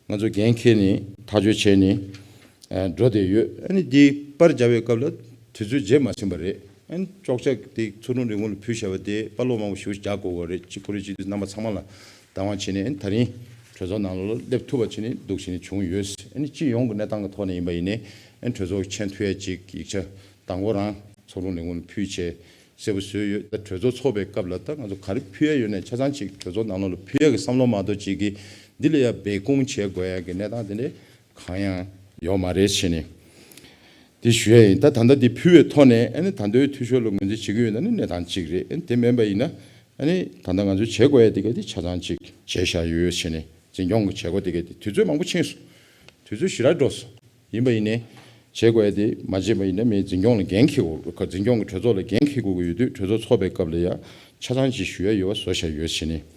ང་ཚོ་འགན་འཁྱེར་ནས་ཐག་གཅོད་བྱས་ནས་ཨ་འགྲོ་བསྡད་ཡོད། ཨ་ནི་འདི་པར་རྒྱག་པའི་སྐབས་ལ་དུས་ཚོད་བརྗེད་མ་ཟིན་པ་རེད། ཨ་ནི་ཅོག་ཆ་དེ་ཚུར་རུང་རིན་གོང་ལ་ཕུལ་བཞག་པ་དེ་པར་ལོག་མང་པོ་ཞེ་པོ་རྒྱག་དགོས་པ་རེད། གཅིག་ཁོ་རེ་གཅིག་དུས་རྣམ་པ་ཚང་མ་ལ་བདག་དབང་བྱས་ནས་ཨ་ནི་ད་རིང་གྲོས་ཚོགས་ནང་ལོགས་ལ་སླེབས་ཐུབ་པ་བྱས་ནས་འདུག་བྱས་ནས་བྱུང་ཡོད། ཨ་ནི་སྤྱི་ཡོངས་ཀྱི་གནས་སྟངས་ཀྱི་ཐོག་ནས་ཡིན་པ་ཡིན་ནའི་ཨ་ནི་གྲོས་ཚོགས་ཀྱི་མཆན་ཐོན་ཡ་གཅིག་ཡིག་ཆ་དང་པོ་རང་ཚུར་རུང་རིན་གོང་ལ་ཕུལ་བྱས། གསལ་པོ་བཟོས་ཡོད། ད་གྲོས་ཚོགས་ཚོགས་པའི་སྐབས་ལ་ད་ང་ཚོ་ག་རེ་ཕུལ་ཡ་ཡོད་ནའི་ཆ་ཚང་ཅིག་གྲོས་ཚོགས་ནང་ལོགས་ལ་ཕུལ་ཡ་གི་བསམ་བློ་མ་གཏོགས་ཅིག་གི་འདི་ལ་ཡ་སྦས་སྐུང་བྱེད་དགོས་ཡ་གི་གནས་སྟངས་དེ་འདྲ་གང་ཡང་ཡོད་མ་རེད་བྱས་ནས་དེ་ཞུ་ཡ་ཡིན། ད་ད་ལྟ་འདི་ཕུལ་བའི་ཐོག་ནས་ཨ་ནི་ད་ལྟའི་འཐུས་ཤོར་ལ་ངོས་འཛིན་བྱེད་ཀྱི་ཡོད་ན་ནི་གནས་སྟངས་གཅིག་རེད། ཨ་ནི་དེ་མིན་པ་ཡིན་ན་ཨ་ནི་ད་ལྟ་ང་ཚོས་བྱེད་དགོས་ཡ་དེ་ག་དེ་ཆ་ཚང་ཅིག་བྱས་བཞག་ཡོད་བྱས་ནས་འཛིན་སྐྱོང་གི་བྱེད་སྒོ་དེ་ག་དེ་དུས་ཚོད་མང་པོ་ཕྱིན་སོང་། དུས་ཚོད་ཞེ་དྲག་འགྲོ་སོང་། ཡིན་པ་ཡིན་ནའི་བྱེད་དགོས་ཡ་དེ་མ་བྱས་པ་ཡིན་ན་མི་འཛིན་སྐྱོང་ལ་འགན་འཁྱེར་དགོས། འཛིན་སྐྱོང་གི་གྲོས་ཚོགས་ལ་འགན་འཁྱེར་དགོས་ཀྱི་ཡོད་དུས་གྲོས་ཚོགས་ཚོགས་པའི་སྐབས་ལ་ཡ་ཆ་ཚང་ཅིག་ཞུ་ཡ་ཡོད་པ་བཟོ་བཞག་ཡོད་བྱས་ནས།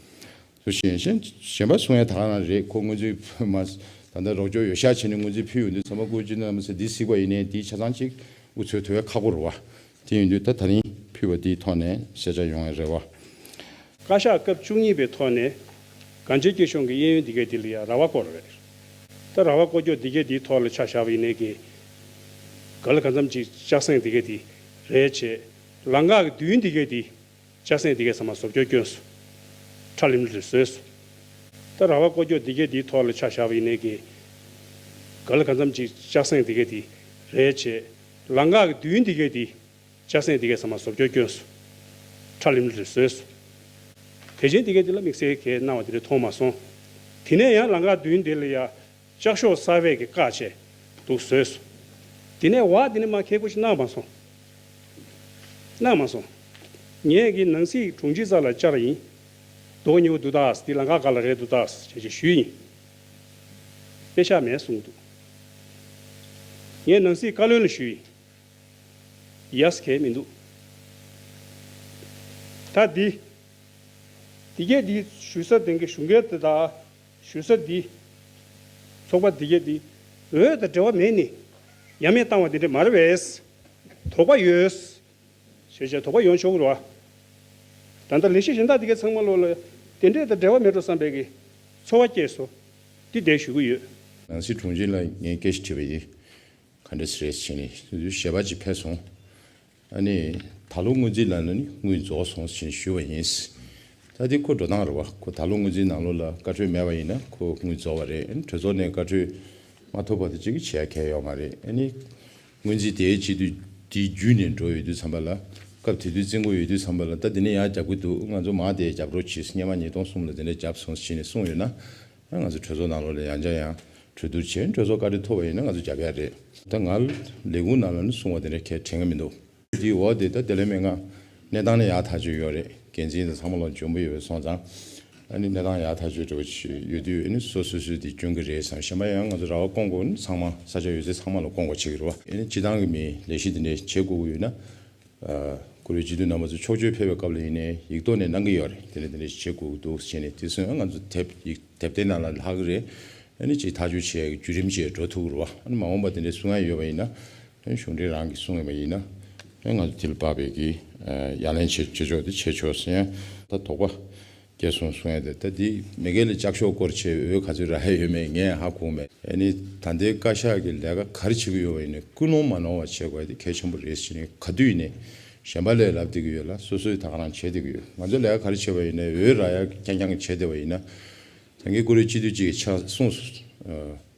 སུ་ཞིག་གཞན་གཞན་པ་གསུང་ཡ་ད་ག་རང་རེད། ཁོ་སྔོན་རྩིས་མ་ད་ལྟ་རོགས་སྐྱོར་ཡོད་ཤག་བྱས་ནས་སྔོན་རྩིས་ཕུལ་ཡོང་དུས་ཚང་མ་བཀོད་ཇི་ནམ་ཟེར་འདི་གཟིགས་པ་ཡིན་ནའི་འདི་ཆ་ཚང་ཅིག་འུ་ཚོས་ཐོས་ཡ་ཁག་པོ་རེད་བ། དེ་ཡིན་དུས་ད་ད་རིང་ཕུལ་བ་འདིའི་ཐོག་ནས་གསལ་ཆ་ཡོང་ཡ་རེད་བ། བཀའ་ཤག་སྐབས་བཅུ་གཉིས་པའི་ཐོག་ནས་གངས་ཅན་སྐྱིད་གཤོངས་ཀྱི་གཡས་གཡོན་འདི་གས་འདི་ལ་ཡང་ར་བ་བསྐོར་རེད། ད་ར་བ་བསྐོར་རྒྱུ་འདི་གས་འདིའི་ཐོག་ལ་ཆ་བཞག་པ་ཡིན་ནའི་གི་ག་ལ་གང་འཚམ་ཅིག་ལྕགས་སྲེག་འདི་གས་འདི་རེད་བྱས། ལམ་ཁ་གི་མདུན་འདི་གས་འདི་ལྕགས་སྲེག་འདི་གས་ཚང་མ་བཟོ་བཅོས་བསྐྱོན་སོང་། ཁྲ་ལིམ་ལིམ་བཟོས་སོང་། ད་ར་བ་བསྐོར་རྒྱུ་འདི་གས་འདིའི་ཐོག་ལ་ཆ་བཞག་པ་ཡིན་ནའི་གི་ག་ལ་གང་འཚམ་ཅིག་ལྕགས་སྲེག་འདི་གས་འདི་རེད་བྱས། ལམ་ཁ་གི་མདུན་འདི་གས་འདི་ལྕགས་སྲེག་འདི་གས་ཚང་མ་བཟོ་བཅོས་བསྐྱོན་སོང་། ཁྲ་ལིམ་ལིམ་བཟོས་སོང་། དེ་བཞིན་འདི་གས་འདི་ལ་དམིགས་བསལ་གས་གནང་བ་དེ་འདྲ་མཐོང་མ་སོང་། དེ་ནས་ཡང་ལམ་ཁ་མདུན་འདི་ལ་ཡ་ལྕགས་ཤོག་གསར་པས་ཀྱི་བཀག་བྱས་འདུག་བཟོས་སོང་། དེ་ནས་བ་དེ་ནས་མ་ཁེ་ཁུ་ཞིག་གནང་མ་སོང་། གནང་མ་སོང་། ངས་ཀྱི་ནང་སྲིད་དྲུང་ཆེ་རྩ་ལ་བཅར་ཡིན། རྡོ་ཉེ་བོ་འདུག་ད་འདི་ལམ་ཁ་སྒང་ལ་རེད་འདུག་ད་ཞེས་ཞུས་ཡིན། དཔེ་ཆ་མེད་གསུངས་འདུག་ངས་ནང་སྲིད་བཀའ་བློན་ལ་ཞུས་ཡིན། ཡས་གས་མི་འདུག་ད་འདི། འདི་གས་འདི་ཞུ་ས་དེང་གི་ཞུ་མཁན་དེ་དག་ཞུ་ས་འདི། ཚོགས་པ་འདི་གས་འདི། འོས་དང་འབྲེལ་བ་མེད་ནི། ཡ་མེད་བཏང་བ་འདི་འདྲ་མ་རེད་པས། དོགས་པ་ཡོད། ཞེས་བྱས་དོགས་པ་ཡོང་ཆོག་གི་རེད་བ། ད་ལྟ་ལས་གཞི་གཞན་དག་འདི་གས་ཚང་མ་ལོ་ལ་དེ་འདྲས་དང་འབྲེལ་བ་མེད་འགྲོ་བསམ་པའི་གི་ཚོར་བ་སྐྱེས་སོ། འདི་འདྲས་ཞུ་གི་ཡོད། ནང་སྲིད་དྲུང་ཆེ་ལ་ངས་སྐད་ཆ་དྲིས་པ་ཡིན། ག་འདྲས་རེད་ཟེར་ནས་ཞལ་པར་ཅིག་ཕེབས་སོང་། ཨ་ནི་ད་ལོ་སྔོན་རྩིས་ལ་ནི་དངུལ་རྫོགས་སོང་ཟེར་ཞུས་པ་ཡིན། ད་ ད་དེ་ཁོ་འགྲོ་སྟངས་རེད་བ། ཁོ་ད་ལོ་སྔོན་རྩིས་ནང་ལོགས་ལ་བཀའ་འཁྲོལ་མེད་པ་ཡིན་ན་ཁོ་དངུལ་རྫོགས་པ་རེད། ཨ་ནི་གྲོས་ཚོགས་ནས་བཀའ་འཁྲོལ་མ་ཐོབ་བར་དུ་གཅིག་གི་བྱེད་ཡ་གང་ཡང་ཡོད་མ་རེད། ཨ་ནི་སྔོན་རྩིས་དེའི་བྱེད་དུས་དེའི་བརྒྱུད་ནས་འགྲོ་ཡོད་དུས་ཙམ་པ་ལ། སྐབས་དེ་དུས་བཙོན་འགོག་ཡོད་དུས་ཙམ་པ་ལ། ད་དེ་ནས་ཡང་རྒྱབ་ཀྱི་འདུག་ང་ཚོ་མར་དེ་རྒྱབ་རོགས་བྱེད། སྔོན་མ་ཉིས་སྟོང་གསུམ་ལ་དེ་འདྲ་རྒྱབ་སོང་ཟེར་ནས་གསུངས་ཡོད་ན། ཨ་ང་ཚོ་གྲོས་ཚོགས་ནང་ལོགས་ལ་ཡང་བསྐྱར་ཡང་གྲོས་བསྡུར་བྱས། གྲོས་ཚོགས་བཀའ་འཁྲོལ་ཐོབ་པ་ཡིན་ན་ང་ཚོ་རྒྱབ་ཡ་རེད། ད་ང་ལས་ཁུངས་ནང་ལ་ནི་གསུང་བ་དེ་འདྲ་གང་ཡང་དྲན་གྱི་མི་འདུག་དེའི་འོག་དེ་ད་བདེ་ལེགས་སྨན་ཁང་གནས་སྟངས་ནི་ཡག་ཐག་ཆོད་ཡོད་རེད། འགན་འཛིན་དང་ཚང་མ་ལོག་འཇོན་པོ་ཡོད་པ་སོང་ཙང་། ཨ་ནི་གནས་སྟངས་ཡག་ཐག་ཆོད་འདྲ་བོ་ཞིག་ཡོད་དུས། ཨ་ནི་སོ་སོ་སོས་དེ་སྐྱོན་གྱི་རེད་བསམ། གཞན་པ་ཡང་ང་ཚོ་ར་བ་བསྐོང་དགོས་ནི་ཚང་མ་ས་ཆ་ཡོད་ཚད་ཚང་མ་ལ་བསྐོང་དགོས་བྱེད་ཀྱི་རེད་བ། ཨ་ནི་སྤྱི་བཏང་གི་མི་ལས་གཞི་དེ་འདྲ་བྱེད་དགོས་ཀྱི་ཡོད་ན། ཨ་བཀུར་འོས་སྤྱི་འཐུས་རྣམ་པ་ཚོ་ཕྱོགས་བསྐྱོད་ཕེབས་པའི་སྐབས་ལ་ཡིན་ནའི་ཡིག་ཐོག་ནས་གནང་གི་ཡོད་རེད། དེ་འདྲ་དེ་འདྲ་ཞིག་བྱེད་དགོས་ཀྱི་འདུག་ཟེར་ནས། དེ་ཚོ་ཡང་ང་ཚོ་དེབ་ཡིག་དེབ་དེ་ནང་ལ་ལྷག་གི་རེད། ཨ་ནི་ཅིག་ཐག་གཅོད་བྱེད་ཡག་གི་བརྒྱུད་རིམ་ཅིག་འགྲོ་ཐུབ་ཀྱི་རེད་བ། ཨ་ནི་མ་འོངས་པ་དེ་འདྲའི་གསུང་ཡ་ཡོད་པ་ཡིན་ན། ཨ་ནི་གཞུང་འབྲེལ་རང་གིས་གསུང་ཡོད་པ་ཡིན་ན། ཨ་ནི་ང་ཚོ་དེ་ལ་དཔག་པའི་གི་ཨ་ཡ་ལན་བྱེད་བྱེད་ཕྱོགས་དེ་བྱེད་ཆོག་ཟེར། ཡང་ད་དོགས་པ་སྐྱེས་སོང་གསུང་ཡ་དེ། ད་དེ་མེས་རྒྱལ་ལ་ལྕགས་ཤོག་སྐོར་བྱས་འོས་ག་ཚོད་རག་ཡ་ཡོད་མེད་ངས་ཧ་གོ་མེད། ཨ་ནི་ད་ལྟའི་བཀའ་ཤག་གི་ལས་ཀ་ག་རེ་བྱེད་ཀྱི་ཡོད་པ་ཡིན་ནའི་ཀུན་སློང་མ་ནོར་བ་བྱེད་དགོས་ཡ་དེ་གལ་ཆེན་པོ་རེད་ཟེར་ནས། ག་དུས་ཡིན་ནའི་གཞན་པ་ལ་ལབ་བསྡད་ཀྱི་ཡོད་ལ། སོ་སོས་ད་ག་རང་བྱེད་བསྡད་ཀྱི་ཡོད། ང་ཚོ་ལས་ཀ་ག་རེ་བྱས་པ་ཡིན་ནའི་འོས་རག་ཡ་རྐྱང་རྐྱང་བྱས་བསྡད་པ་ཡིན་ན། ད་གིན་བཀུར་འོས་སྤྱི་འཐུས་གཅིག་གིས་ཆ་གསུངས་སོང་། ཨ།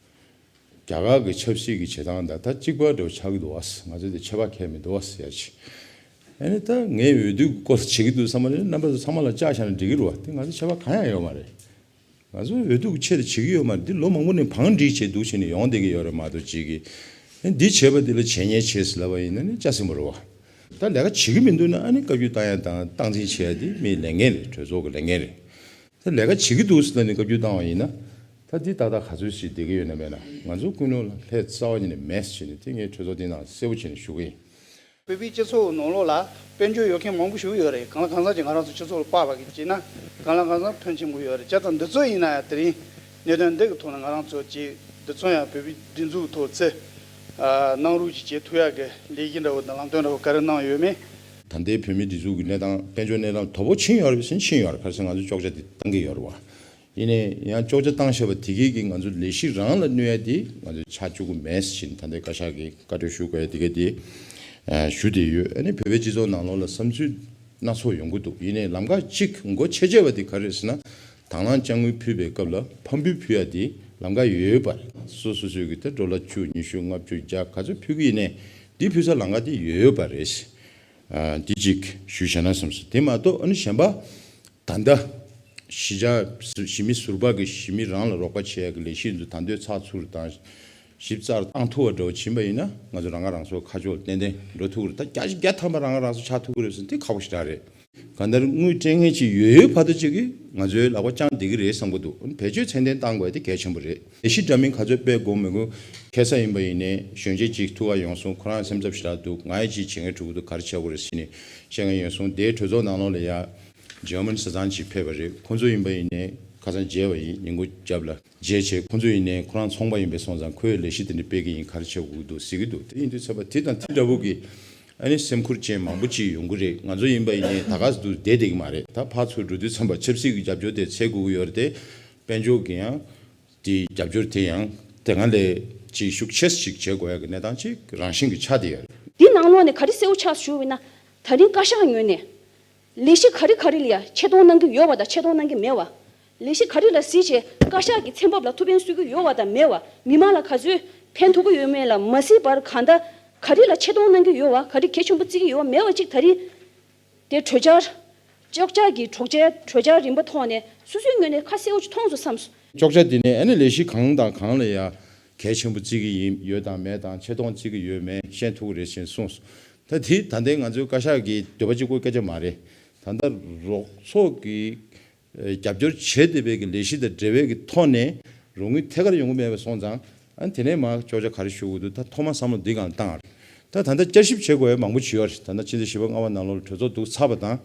རྒྱ་གར་གྱི་ཆབ་སྲིད་ཀྱི་བྱེད་སྟངས་དང་ད་གཅིག་པ་འདྲ་བོ་ཆགས་ཀྱི་འདུག་བ། ང་ཚོ་དེ་ཁྱད་པར་གང་ཡང་མི་འདུག་བ་ཟེར་ཡ་ཅིག་ཨ་ནི་ད་ངས་འོས་བསྡུ་སྐོར་བྱེད་ཀྱི་འདུག་བསམ་པ་ནི་རྣམ་པ་ཚོ་ཚང་མ་ལ་བཅར་བཞག་ན་འགྲིག་གི་རེད་བ། དེ་ང་ཚོ་ཁྱད་པར་གང་ཡང་ཡོད་མ་རེད། ང་ཚོ་འོས་བསྡུ་གི་ཆེད་དུ་བྱེད་ཀྱི་ཡོད་མ་རེད། འདི་ལོ་མང་པོ་ནས་བང་སྒྲིག་བྱས་འདུག་བྱས་ནས་ཡོང་བསྡད་ཀྱི་ཡོད་རེད་མ་གཏོགས། གཅིག་གིས་ཨ་ནི་འདི་བྱས་པ་འདི་ལ་བྱས་ཉེས་བྱས་ཟེར་ལབ་པ་ཡིན་ན་ནི་ཅི་ཟེར་དགོས་རེད་བ། ད་ལས་ཀ་བྱེད་ཀྱི་མི་འདུག་ན་ཨ་ནི་བཀའ་བཀྱོན་བཏང་ཡ་དང་སྟངས་འཛིན་བྱེད་ཡ་དེ་མིའི་ལས་འགན་རེད། གྲོས་ཚོགས་ཀྱི་ལས་འགན་རེད། ད་ལས་ཀ་བྱེད་ཀྱི་འདུག་ཟེར་ནས་བཀའ་བཀྱོན་བཏང་བ་ཡིན་ན། ད་འདི་ཏག་ཏག་ག་ཚོད་ཞིག་བསྡད་ཀྱི་ཡོད་ན་མེད་ན། ང་ཚོ་ཀུན་སློང་ལ་ལྷད་རྩ་བ་ཉིད་ནས་མེད་ཟེར་ནས་དེ་ངས་གྲོས་ཚོགས་འདི་ནང་གསལ་པོ་བྱས་ནས་ཞུ་གི་ཡིན། བོད་པའི་སྤྱི་ཚོགས་ནང་ལོགས་ལ་དཔལ་འབྱོར་ཡོད་མཁན་མང་པོ་ཞིག་ཡོད་རེད། གང་ལ་གང་འཚམ་ཅིག་ང་རང་ཚོ་སྤྱི་ཚོགས་ལ་དཔག་པ་གི་བྱས་ན་གང་ལ་གང་འཚམ་ཕོན་ཆེན་པོ་ཡོད་རེད། བྱས་ཙང་འདི་ཚོ་ཡིན་ན་ཡང་དེ་རིང་གནད་དོན་འདི་གི་ཐོག་ནས་ང་རང་ཚོ་ཅིག་འདི་ཚོ་ཡང་བོད་པའི་སྒྲིག་འཛུགས་ཐོག་ཚེ་ཨ་གནང་རོགས་ཅིག་བྱེད་ཐུབ་ཡག་གི་ལས་གཞི་འདྲ་བོ་དང་ལམ་སྟོན་འདྲ་བོ་ག་རེ་གནང་ཡོད་མེད། ད་ལྟའི་བོད་མིའི་སྒྲིག་འཛུགས་ཀྱི་གནས་སྟངས། དཔལ་འབྱོར་གནས་སྟངས་དོ་ཕོག་ཕྱིན་ཡོད་རེད་པས་ཟེར་ན་ཕྱིན་ཡོད་རེད། ག་རེ་ཟེར་ང་ཚོས་ཅོག་ཆ་དེ་བཏང་གི་ཡོད་རེད་བ། ཡིན་ནའི་ཡང་ཅོག་ཆ་བཏང་བཞག་པ་དེ་གས་ཀྱིས་ང་ཚོ་ལས་གཞི་རང་ལ་གནོད་ཡ་དེ་ང་ཚོས་ཆགས་བཅུག་གི་མེད་ཟེར་ནས་ད་ལྟའི་བཀའ་ཤག་གིས་བཀའ་འཁྲོལ་ཞུ་དགོས་ཡ་དེ་གས་དེ་ཨ་ཞུ་བསྡད་ཡོད། ཨ་ནི་བོད་པའི་སྤྱི་ཚོགས་ནང་ལོགས་ལ་བསམ་ཚུལ་སྣ་ཚོགས་ཡོང་གི་འདུག་ཡིན་ནའི་ལམ་ཁ་གཅིག་མགོ་ཆེ་ཆེ་བ་དེ་ག་རེ་རེད་ཟེར་ན། དང་བླངས་དཔྱ་དངུལ་ཕུལ་བའི་སྐབས་ལ་ཕམ་འབུལ་ཕུལ་ཡ་དེ་ལམ་ཁ་ཡོད་ཡོད་པ་རེད། སོ་སོ་སོས་ཀྱི་དེ་ཌོ་ལར་བཅུ་ཉི་ཤུ་ལྔ་བཅུ་བརྒྱ་ག་ཚོད་ཕུལ་གི་ཡིན་ནའི་དེ་ཕུལ་ས་ལམ་ཁ་དེ་ཡོད་ཡོད་པ་རེད། ཨ་འདི་གཅིག་ཞུས་བཞག་ན་བསམ་སོང་། དེ་མ་གཏོགས་ཨ་ནི་གཞན་པ། ད་ལྟ་གཞིས་ཆགས་གཞིས་མི་ཟུར་པ་གིས་གཞིས་མི་རང་ལ་རོགས་པ་བྱེད་ཡག་གི་ལས་གཞི་འདི་ད་ལྟའི་ཚགས་ཚུད་དང་ཞིབ་ཚགས་བཏང་ཐུབ་པ་འདྲ་བོ་ཕྱིན་པ་ཡིན་ན་ང་ཚོ་རང་ང་རང་ཚོ་ཁ་ཕྱོགས་ཏན་ཏན་འགྲོ་ཐུབ་ཀྱི་རེད། ད་བརྒྱ་ཆ་བརྒྱ་ཐམ་པ་རང་ང་རང་ཚོ་ཆགས་ཐུབ་ཀྱི་རེད་ཟེར་ན་དེ་ཁག་པོ་ཞེ་དྲག་རེད། གང་ལྟར་དངུལ་སྤྲད་མཁན་ཅིག་ཡོད་ཡོད་བར་དུ་ཅིག་གིས་ང་ཚོའི་ལག་པ་བརྐྱངས་བསྡད་ཀྱི་རེད་བསམ་གྱི་འདུག་བེད་སྤྱོད་ཚད་ལྡན་བཏང་དགོས་དེ་གལ་ཆེན་པོ་རེད། ལས་གཞི་འདྲ་མིན་ག་ཚོད་སྤེལ་དགོས་མི་དགོས་ཁ་གསལ་ཡིན་པ་ཡིན་ནའི་གཞོན་སྐྱེས་ཅིག་ཐུག་ག་ཡོང་སོང་། ཁོ་རང་སེམས་འཚབ་ཞེ་དྲག་འདུག་ང་ཡི་ཅིག་བྱེད་མཁན་འགྲོ་གི་འདུག་ག་རེ་བྱེད་དགོས་རེད་ཟེར་ནས་བཤད་མཁན་ཡོང་སོང་། དེའི་གྲོས་ཚོགས་ནང་ལོགས་ལ་ཡ་འཇར་མན་བཟའ་ཚང་ཅིག་ཕེབས་པ་རེད། ཁོང་ཚོ་ཡིན་པ་ཡིན་ནའི་ཁ་སང་མཇལ་བ་ཡིན། ཉིན་གུང་རྒྱབ་ལ་མཇལ་བྱས། ཁོང་ཚོ་ཡིན་ནའི་ཁོ་རང་ཚོང་པ་ཡིན་པས་སོང་ཙང་ཁོས་ལས་གཞི་དེ་འདྲ་སྤེལ་གྱི་ཡིན། ག་རེ་བྱེད་དགོས་ཀྱི་འདུག་ཟེར་གྱི་འདུག་དེ་ཡིན་དུས་ཚོད་པ་དེ་དང་དེ་འདྲ་བོ་གི་ཨ་ནི་སེམས་ཁུར་ཅན་མང་པོ་ཅིག་ཡོང་གི་རེད། ང་ཚོ་ཡིན་པ་ཡིན་ནའི་ད་ག་ཟེར་དུས་བསྡད་བསྡད་ཀྱི་མ་རེད། ད་ཕར་ཚུར་འགྲོ་དུས་ཙམ་པ་ཆབ་སྲིད་ཀྱི་རྒྱབ་སྐྱོར་དེ་འཚོལ་དགོས་ཀྱི་ཡོད་རེད་དེ། དཔལ་འབྱོར་གྱི་ཡང་དེའི་རྒྱབ་སྐྱོར་དེ་ཡང་དེ་སྔ་ལས་ཅིག་ཤུགས་ཆེ་ཞིག་བྱེད་དགོས་ཡ་གི་གནས་སྟངས་ཅིག་རང་བཞིན་གྱི་ཆགས་བསྡད་ཡོད་རེད། འདི་ནང་ལོགས་ནས་ག་རེ་གསལ་པོ་ཆགས་ཞུ་བ་ཡིན་ན། ད་རིང་བཀའ་ཤག་ངོས་ནས་ལས་གཞི་ག་རེ་ག་རེ་ལ་ཡ་ཆེ་མཐོང་གནང་གི་ཡོད་པ་དང་ཆེ་མཐོང་གནང་གི་མེད་པ། ལས་གཞི་ག་རེ་ལ་གཟིགས་བྱས་བཀའ་ཤག་གི་ཚན་བབ་ལ་ཐུགས་ཕན་གསོས་ཀྱི་ཡོད་པ་དང་མེད་པ། མི་མང་ལ་ག་ཚོད་ཕན་ཐོགས་ཀྱི་ཡོད་མེད་ལ་མ་གཟིགས་པར། གང་ལྟར་ག་རེ་ལ་ཆེ་མཐོང་གནང་གི་ཡོད་པ། ག་རེ་གལ་ཆེན་པོ་བརྩི་གི་ཡོད་པ་མེད་པ་ཅིག་ད་རིང་དེ་གྲོས་འཆར། ཅོག་ཆ་གི་གྲོས་འཆར་གྲོས་འཆར་རིམ་པ་ཐོག་ནས་སོ་སོའི་ངོས་ནས་ཁ་གསལ་པོ་ཅིག་མཐོང་སོང་བསམ་སོང་། ཅོག་ཆ་དེ་ནས་ཨ་ནི་ལས་གཞི་གང་དང་གང་ལ་ཡ་གལ་ཆེན་པོ་བརྩི་གི་ཡིན་ཡོད་དང་མེད་དང་ཆེ་མཐོང་བརྩི་གི་ཡོད་མེད་ཤེས་ཐུབ་ཀྱི་རེད་ཅེས་གསུངས་སོང་། ད་དེ་ད་ལྟའི་ང་ཚོའི་བཀའ་ཤག་གི་འདོད་པ་གཅིག་པོའི་སྐད་ཆ་མ་རེད། ད་ལྟ་རོགས་ཚོགས་ཀྱི་རྒྱབ་སྐྱོར་བྱེད་བསྡད་པའི་གི་ལས་གཞི་དང་འབྲེལ་བའི་གི་ཐོག་ནས་རོགས་དངུལ་ཐད་ཀར་ཡོང་གི་མེད་པ་སོང་ཙང་། ཨ་ནི་དེ་ནས་མར་ཅོག་ཆ་ག་རེ་ཞུ་དགོས་འདུག་ད་ཐོག་མ་བསམ་བློ་འདི་སྒང་བཏང་བ་རེད། ད་ད་ལྟ་བསྐྱར་ཞིབ་བྱེད་དགོས་ཡ་མང་པོ་ཅིག་ཡོད་རེད། ད་ལྟ་ཕྱི་ཟླ་བཞི་པ་ལྔ་པ་ནང་ལོགས་ལ་གྲོས་ཚོགས་འདུག་ཚར་བ་དང་།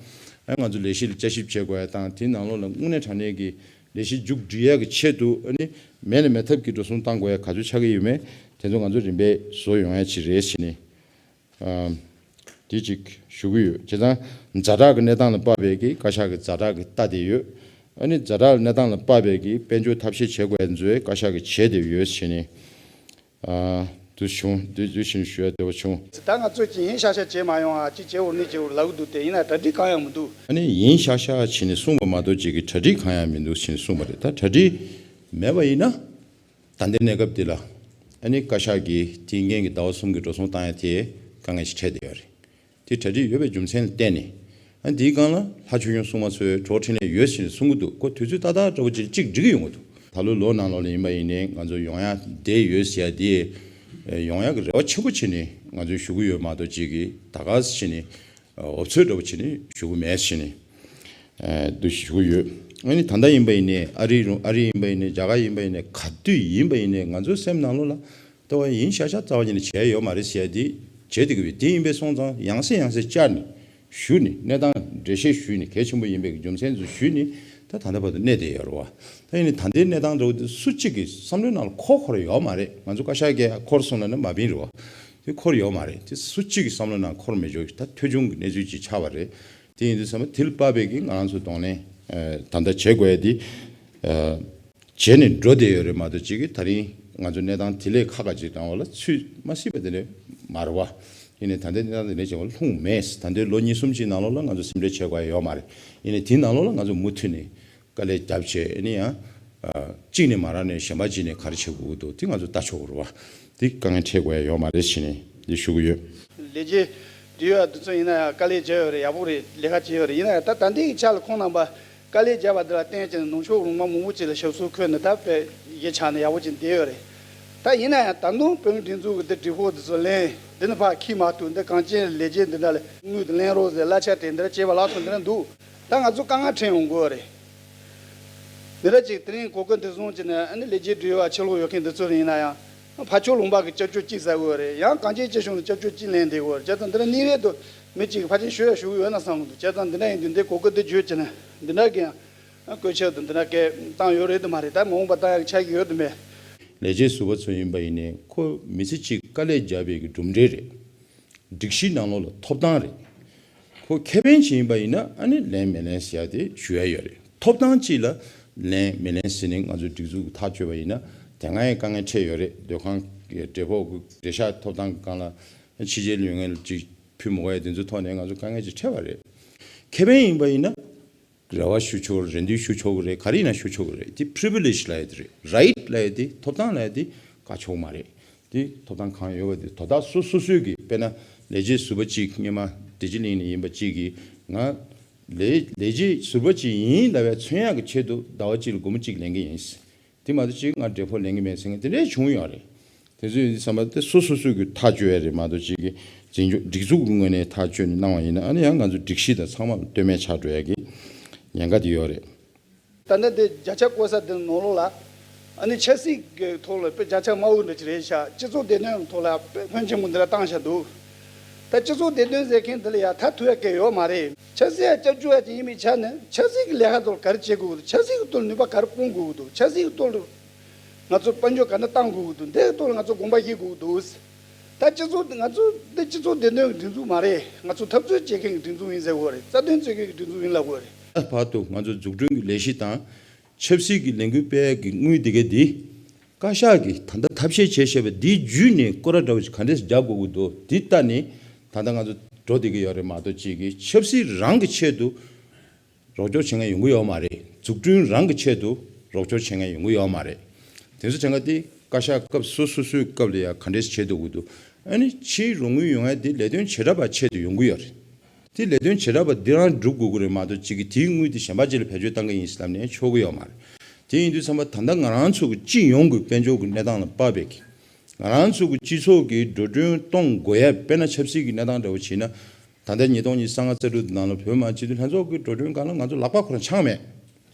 ཨ་ང་ཚོ་ལས་གཞི་ལ་བསྐྱར་ཞིབ་བྱེད་དགོས་ཡ་དང་། དེའི་ནང་ལོགས་ལ་དངོས་གནས་དྲང་གནས་ཀྱི་ལས་གཞི་མཇུག་སྒྲིལ་ཡ་གི་ཆེད་དུ་ཨ་ནི་མེད་ལ་མེད་ཐབས་ཀྱི་འགྲོ་སོང་བཏང་དགོས་ཡ་ག་ཚོད་ཆགས་ཀྱི་ཡོད་མེད་དེ་ཚོ་ང་ཚོ་རིམ་པས་བཟོ་ཡོང་ཡ་ཅིག་རེད་ཟེར་ནས། ཨ་དེ་གཅིག་ཞུ་གི་ཡོད། བྱས་ཙང་ཛ་དྲག་གི་གནས་སྟངས་ལ་དཔག་པའི་གི་བཀའ་ཤག་གི་ཛ་དྲག་གི་ལྟ་བསྡད་ཡོད། ཨ་ནི་ཛ་དྲག་གི་གནས་སྟངས་ལ་དཔག་པའི་གི་དཔལ་འབྱོར་ཐབས་ཤེས་བྱེད་དགོས་ཡ་ཚོའི་བཀའ་ཤག་གི་བྱས་བསྡད་ཡོད་ཟེར་ནས། ཨ་ དུ་བྱུང་། དུ་དུ་བཞིན་ཞུ་ཡ་དེ་བ་བྱུང་། ད་ང་ཚོས་ཀྱི་ཡིན་ཤག་ཤག་བྱེད་མ་ཡོང་ཨ། ཅི་བྱེད་འོ་ནི་བྱེད་འོ་ལབ་གི་འདུག་སྟེ། ཡིན་ན་གྲ་སྒྲིག་གང་ཡང་མི་འདུག་ཨ་ནི་ཡིན་ཤག་ཤག་བྱས་ནས་གསུངས་པ་མ་གཏོགས་ཅིག་གི་གྲ་སྒྲིག་གང་ཡང་མི་འདུག་བྱས་ནས་གསུངས་པ་རེད། ད་གྲ་སྒྲིག་མེད་པ་ཡིན་ན། ད་ལྟའི་གནས་སྐབས་འདི་ལ་ཨ་ནི་བཀའ་ཤག་གིས་དེའི་འགན་གྱི་ཟླ་བ་གསུམ་གྱི་འགྲོ་སོང་བཏང་ཡ་དེ་དཀའ་ངལ་ཞིག་འཕྲད་བསྡད་ཡོད་རེད། དེ་གྲ་སྒྲིག་ཡོད་པའི་རྒྱུ་མཚན་ལ་བརྟེན་ནས། ཨ་འདིའི་སྒང་ལ་ལྷ་ཆོས་སྐྱོང་སྲུང་མ་ཚོས་གྲོགས་འཕྲིན་ལས་ཡོད་ཟེར་ནས་གསུང་གི་འདུག་ཁོ་དུས་ཚོད་ཏག་ཏག་འདྲ་བོ་ཅིག་ཅིག་འགྲིག་གི་ཡོང་གི་འདུག་ད་ལོའི་ལོ་ནང་ལོགས་ལ་ཡིན་པ་ཡིན་ནའི་ང་ཚོ་ཡོང་ཡ་བསྡད་ཡོད་ཟེར་ཡ་དེ་ཡོང་ཡ་གི་རེ་བ་ཆེན་པོ་བྱས་ནས་ང་ཚོས་ཞུ་གི་ཡོད་མ་གཏོགས་ཅིག་གིས་ད་ག་ཟེ་བྱས་ནས་འོབ་ཚོད་འདྲ་བོ་བྱས་ནས་ཞུ་གི་མེད་ཟེར་ནས་འདུག་ཞུ་གི་ཡོད། ཨ་ནི་ད་ལྟ་ཡིན་པ་ཡིན་ནའི་ཨ་རི་རུ་ཨ་རི་ཡིན་པ་ཡིན་ནའི་རྒྱ་གར་ཡིན་པ་ཡིན་ནའི་ག་དུས་ཡིན་པ་ཡིན་ནའི་ང་ཚོའི་སེམས་ནང་ལོགས་ལ། ལྟ་བ་ཡིན་ཤག་ཤག་རྩ་བ་ཉིད་ནས་བྱས་ཡོད་མ་རེད་ཟེར་ཡ་དེ་བྱས་བསྡད་ཀྱི་ཡོད། དེ་ཡིན་པའི་སོང་ཙང་ཡང་སེ་ཡང་སེ་བཅར་ནས་ཞུས་ནས་གནས་སྟངས་འགྲེལ་བཤད་ཞུས་ནས་གལ་ཆེན་པོ་ཡིན་པའི་རྒྱུ་མཚན་ཚོ་ཞུས་ནས་ད་ད་ལྟ་བར་དུ་གནས་བསྡད་ཡོད་རེད་བ། ད་ཡིན་ནའི་ད་ལྟའི་གནས་སྟངས་འདྲ་བོ་དེ་སུ་གཅིག་གི་བསམ་བློའི་ནང་ལ་འཁོར་འཁོར་ཡོད་མ་རེད། ང་ཚོ་བཀའ་ཤག་གིས་འཁོར་སོང་ན་ནི་མ་བིན་རེད་བ། དེ་འཁོར་ཡོད་མ་རེད། དེ་སུ་གཅིག་གི་བསམ་བློའི་ནང་འཁོར་མེད་ཆོག་ད་ཐོལ་བྱུང་གི་གནས་ཚུལ་ཅིག་ཆགས་པ་རེད། དེ་ཡིན་དུས་ཙམ་པ་དེ་ལ་དཔག་པའི་གི་ང་རང་ཚོ་གདོང་ལེན་ད་ལྟ་བྱེད་དགོས་ཡ་དེ། བྱས་ནས་འགྲོ་བསྡད་ཡོད་རེད་མ་གཏོགས་གཅིག་གིས་ད་རིང་ང་ཚོ་གནས་སྟངས་དེ་ལས་ཁག་ཁག་ཅིག་བཏང་བ་ལ་ཚུད་མ་སྲིད་པ་དེ་འདྲ་མ་རེད་བ། ཡིན་ནའི་ད་ལྟའི་གནས་སྟངས་དེ་འདྲ་བྱས་པ་ལྷུང་མེད། ད་ལྟའི་ལོ་གཉིས་གསུམ་ཅིག་ནང་ལོགས་ལ་ང་ཚོ་སེམས་ཁྲལ་བྱེད་དགོས་ཡ་ཡོད་མ་རེད། ཡིན་ནའི་དེའི་ནང་ལོགས་ལ་ང་ཚོ་མུ་མཐུད་ནས་དཀའ་ལས་རྒྱབ་བྱས་ཨ་ནི་ཡང་གཅིག་ནས་མ་རག་ནས་གཞན་པ་གཅིག་ནས་ག་རེ་བྱེད་དགོས་ཀྱི་འདུག་དེ་ང་ཚོ་ལྟ་ཆོག་གི་རེད་བ། དེ་དཀའ་ངལ་འཕྲད་དགོས་ཡ་ཡོད་མ་རེད་ཟེར་ནས་འདི་ཞུ་གི་ཡོད། ལས་བྱེད་འབྲེལ་ཡོད་དེ་ཚོ་ཡིན་ན་ཡང་དཀའ་ལས་བརྒྱབ་ཡོད་རེད། ཡག་པོ་རེད། ལས་ཀ་བྱས་ཡོད་རེད། ཡིན་ན་ཡང་ད་ད་ལྟའི་ཆ་ལ་ཁོང་རྣམ་པ་དཀའ་ལས་བརྒྱབ་པ་འདི་ལ་བརྟེན་བྱས་ནས་ནང་ཆོས་ལུང་པ་མང་པོ་ཅིག་ལ་ཞབས་སོར་འཁོད་ནས་ད་དཔེ་གཞི་ཆགས་ནས་ཡག་པོ་ཅིག་བསྡད་ཡོད་རེད། ད་ཡིན་ན་ཡང་ད་དུང་བོད་མི་སྒྲིག་འཛུགས་ཀྱི་འདི་སྒྲིག་ཁོག་འདི་ཚོ་ལེན་འདི་ནི་ཕར་འཁྱེར་མ་ཐུབ། འདི་གངས་ཅན་ལས་བྱེད་འདི་འདྲ་ལ་དངུལ་དེ་ལེན་རོགས་ཟེར་གླ་ཆ་སྤྲད་འདི་འདྲ་བྱས་པ་ལ་སོགས་འདི་འདྲ་འདུག་ད་ང་ཚོ་དཀའ་ངལ་འཕྲད་ཡོང་གི་ཡོད་རེད། འདི་འདྲ་ཅིག་དེ་རིང་གོ་སྐབས་འདི་བཟུང་བྱས་ནས་ཨ་ནི་ལས་བྱེད་འབྲེལ་ཡོད་ཕྱི་ལོགས་ཡོད་མཁན་འདི་ཚོ་ཡིན་ན་ཡང་ཕར་ཕྱོགས་ལུང་པ་གི་སྐྱབས་བཅོལ་གཅིག་ཟ་དགོས་རེད། ཡང་གངས་ཅན་སྐྱིད་གཤོངས་ལ་སྐྱབས་བཅོལ་གཅིག་ལེན་བསྡད་དགོས་རེད། བྱས་ཙང་འདི་འདྲ་གནས་རེད་དུ་མི་གཅིག་གིས་ཕལ་ཆེར་ཤོད་ཡ་ཞུ་གི་ཡོད་ན་བསམ་གི་འདུག་བྱས་ཙང་འདི་འདྲ་ཡིན་དུས་འདི་གོ་སྐབས་འདི་བརྗོད་བྱས་ནས་འདི་འདྲ་གི་ཡང་བཀོད་ཁྱབ་དང་འདི་འདྲ་སྐད་བཏང་ཡོད་རེད་དུ་མ་རེད། ད་མ་འོངས་པ་བཏང་ཡག་ཆགས་ཀྱི་ཡོད་དུ་མེད། ལས་བྱེད་ཟུར་པ་ཚོ་ཡིན་པ་ཡིན་ནའི་ཁོ་མི་ཚེ་གཅིག་དཀའ་ལས་བརྒྱབ་པའི་གི་གྲུབ་འབྲས་རེད། སྒྲིག་གཞི་ནང་ལོགས་ལ་ཐོབ་ཐང་རེད། ཁོ་ཁེ་ཕན་ཅིག་ཡིན་པ་ཡིན་ན་ཨ་ནི་ལེན་མི་ལེན་ཟེར་ཡ་དེ་ཞུ་ཡ་ཡོད་རེད། ཐོབ་ཐང་ཅིག་ལ་ལེན་མི་ལེན་ཟེར་ནས་ང་ཚོ་སྒྲིག་འཛུགས་ཀྱི་ཐག་གཅོད་པ་ཡིན་ན་དེ་སྔ་ཡང་དཀའ་ངལ་འཕྲད་ཡོད་རེད། སྡོད་ཁང་གི་འབྲས་ཕོག་གི་འབྲས་ཤག་ཐོབ་ཐང་གི་སྒང་ལ་ཕྱི་རྒྱལ་ཡོད་མཁན་ལ་ཅིག་ཕུལ་མི་དགོས་ཡ་དེ་ཚོའི་ཐོག་ནས་ང་ཚོ་དཀའ་ངལ་ཅིག་འཕྲད་པ་རེད། ཁེ་ཕན་ཡིན་པ་ཡིན་ན། རེ་བ་ཞུ་ཆོག་རེད། རེ་འདུན་ཞུ་ཆོག་གི་རེད། ག་རེ་ཡིན་ན་ཞུ་ཆོག་གི་རེད། དེ་པི་རི་བི་ལེ་ཇི་ལབ་ཡ་དེ་རེད། རའིཊ་ལབ་ཡ་དེ་ཐོབ་ཐང་ལབ་ཡ་དེ་བཀག་ཆོག་མ་རེད། དེ་ཐོབ་ཐང་གང་ཡོད་པ་དེ་དོ་བདག་སོ་སོ་སོའི་གི་དཔེར་ན་ལས་བྱེད་ཟུར་པ་གཅིག་སྔོན་མ་བདེ་སྐྱིད་གླིང་ནས་ཡིན་པ་གཅིག་གིས་ང་ལས་ལས་བྱེད་ཟུར་པ་གཅིག་ཡིན་ལབ་ཡ་མཚོན་ཡག་གི་ཆེད་དུ་ཟླ་བ་གཅིག་ལ་སྒོར་མོ་གཅིག་ལེན་གི་ཡིན། དེ་མ་གཏོགས་ཅིག་ང་འབྲས་ཕོག་ལེན་གི་མེད་ཟེར་མཁན་དེ་འདྲས་བྱུང་ཡོད་རེད། དེ་ཚོའི་བསམ་པ་དེ་སོ་སོ་སོ་གི་ཐག་གཅོད་ཡ་རེད་མ་གཏོགས་ཅིག་གི་འཛིན་སྐྱོང་སྒྲིག་འཛུགས་ཀྱི་ངོས་ནས་ཐག་གཅོད་ནས་གནང་བ་ཡིན་ན་ཨ་ནི་ཡང་ང་ཚོ་སྒྲིག་གཞི་དང་ཚང་མ་ལ་ལྟོས་མེད་ཆགས་འགྲོ་ཡ་གི་ཉེན་ཁ་དེ་ཡོད་རེད། ད་ལྟ་འདི་བརྒྱ་ཆ་བཀོད་ས་འདི་ནང་ལོགས་ལ་ཨ་ནི་ཆབ་སྲིད་ཀྱི་ཐོག་ལ་དཔེ་བརྒྱ་ཆ་དམའ་བོ་འདྲ་ཅིག་རེད་ཤག་སྤྱི་ཚོགས་བདེ་དོན་ཐོག་ལ་དཔེ་ཕོན་ཆེན་པོ་འདི་ལ་བཏང་བཞག་འདུག་ད་སྤྱི་ཚོགས་བདེ་དོན་ཟེར་མཁན་འདི་ལ་ཡ་ཐ་ཐུག་ཡ་གལ་ཡོད་མ་རེད། ཆབ་སྲིད་ཡ་སྐྱབས་བཅོལ་ཡ་ཅིག་ཡིན་པའི་ཆ་ནས་ཆབ་སྲིད་ཀྱི་ལས་ཀ་ཐོག་ལ་ག་རེ་བྱེད་དགོས་ཀྱི་འདུག་ཆབ་སྲིད་ཀྱི་ཐོག་ལ་ནུས་པ་ག་རེ་སྤུངས་དགོས་ཀྱི་འདུག་ཆབ་སྲིད་ཀྱི་ཐོག་ལ་ང་ཚོ་དཔལ་འབྱོར་ག་འདྲ་གཏང་དགོས་ཀྱི་འདུག་འདིའི་ཐོག་ལ་ང་ཚོ་དགོངས་པ་བཞེས་དགོས་ཀྱི་འདུག་ད་སྤྱི་ཚོགས་ང་ཚོ་འདི་སྤྱི་ཚོགས་བདེ་དོན་གྱི་སྒྲིག་འཛུགས་མ་རེད། ང་ཚོ་འཐབ་རྩོད་བྱེད་མཁན་གྱི་སྒྲིག་འཛུགས་ཡིན་ཟེར་དགོས་རེད། རྩ་དོན་རྩོད་མཁན་གྱི་སྒྲིག་འཛུགས་ཡིན་ལབ་དགོས་རེད། ད་བར་དུ་ང་ཚོ་འཛུགས་སྐྲུན་གྱི་ལས་གཞི་དང་ཆབ་སྲིད་ཀྱི་ལས་འགུལ་སྤེལ་ཡག་གི་དངུལ་འདི་ག་འདི་བཀའ་ཤག་གིས་ད་ལྟ་ཐབས་ཤེས་བྱས་བཞག་པ་འདི་བརྒྱུད་ནས་སྐོར་ར་འདྲ་བོ་ཞིག་ག་འདྲས་རྒྱག་དགོས་ཀྱི་འདུག་འདི་ལྟ་ནས་ད་ལྟ་ང་ཚོ་འགྲོ་བསྡད་ཀྱི་ཡོད་རེད་མ་གཏོགས་ཅིག་གི་ཆབ་སྲིད་རང་གི་ཆེད་དུ་རོགས་སྐྱོར་བྱེད་མཁན་ཡོང་གི་ཡོད་མ་རེད། འཛུགས་སྐྲུན་རང་གི་ཆེད་དུ་རོགས་སྐྱོར་བྱེད་མཁན་ཡོང་གི་ཡོད་མ་རེད། དེ་ཚོ་བྱེད་མཁན་དེ་བཀའ་ཤག་སྐབས་སོ་སོ་སོའི་སྐབས་ལ་ཡང་ག་འདྲས་བྱེད་ཐུབ་ཀྱི་འདུག་ཨ་ནི་ཕྱིའི་རོགས་དངུལ་ཡོང་ཡ་དེ་ལས་དོན་བྱེ་བྲག་པ་ཆེད་དུ་ཡོང་གི་ཡོད་རེད། དེ་ལས་དོན་བྱེ་བྲག་པ་འདི་རང་སྒྲུབ་དགོས་ཀྱི་རེད་མ་གཏོགས་གཅིག་གིས་དེའི་དངུལ་དེ་གཞན་པ་ཅིག་ལ་བེད་སྤྱོད་བཏང་གི་ཡིན་ཟེར་ལབ་ནས་ཆོག་གི་ཡོད་མ་རེད། དེ་ཡིན་དུས་ཙམ་པ་ད་ལྟ་ང་རང་ཚོ་གི་སྤྱི་ཡོངས་ཀྱི་དཔལ་འབྱོར་གྱི་གནས་སྟངས་ལ་དཔག་པའི་གི་ང་རང་ཚོ་གི་སྤྱི་ཚོགས་ཀྱི་འགྲོ་གྲོན་གཏོང་དགོས་ཡ་དཔེར་ན་ཆབ་སྲིད་ཀྱི་གནས་སྟངས་འདྲ་བོ་བྱས་ན། ད་ལྟ་ཉིས་སྟོང་ཉི་ཤུ་རྩ་དྲུག་ནང་ལ་བོད་མི་སྤྱི་འཐུས་ལྷན་ཚོགས་ཀྱི་འགྲོ་གྲོན་སྒང་ལ་ང་ཚོ་ལག་པ་ཁོ་རང་འཆང་མེད།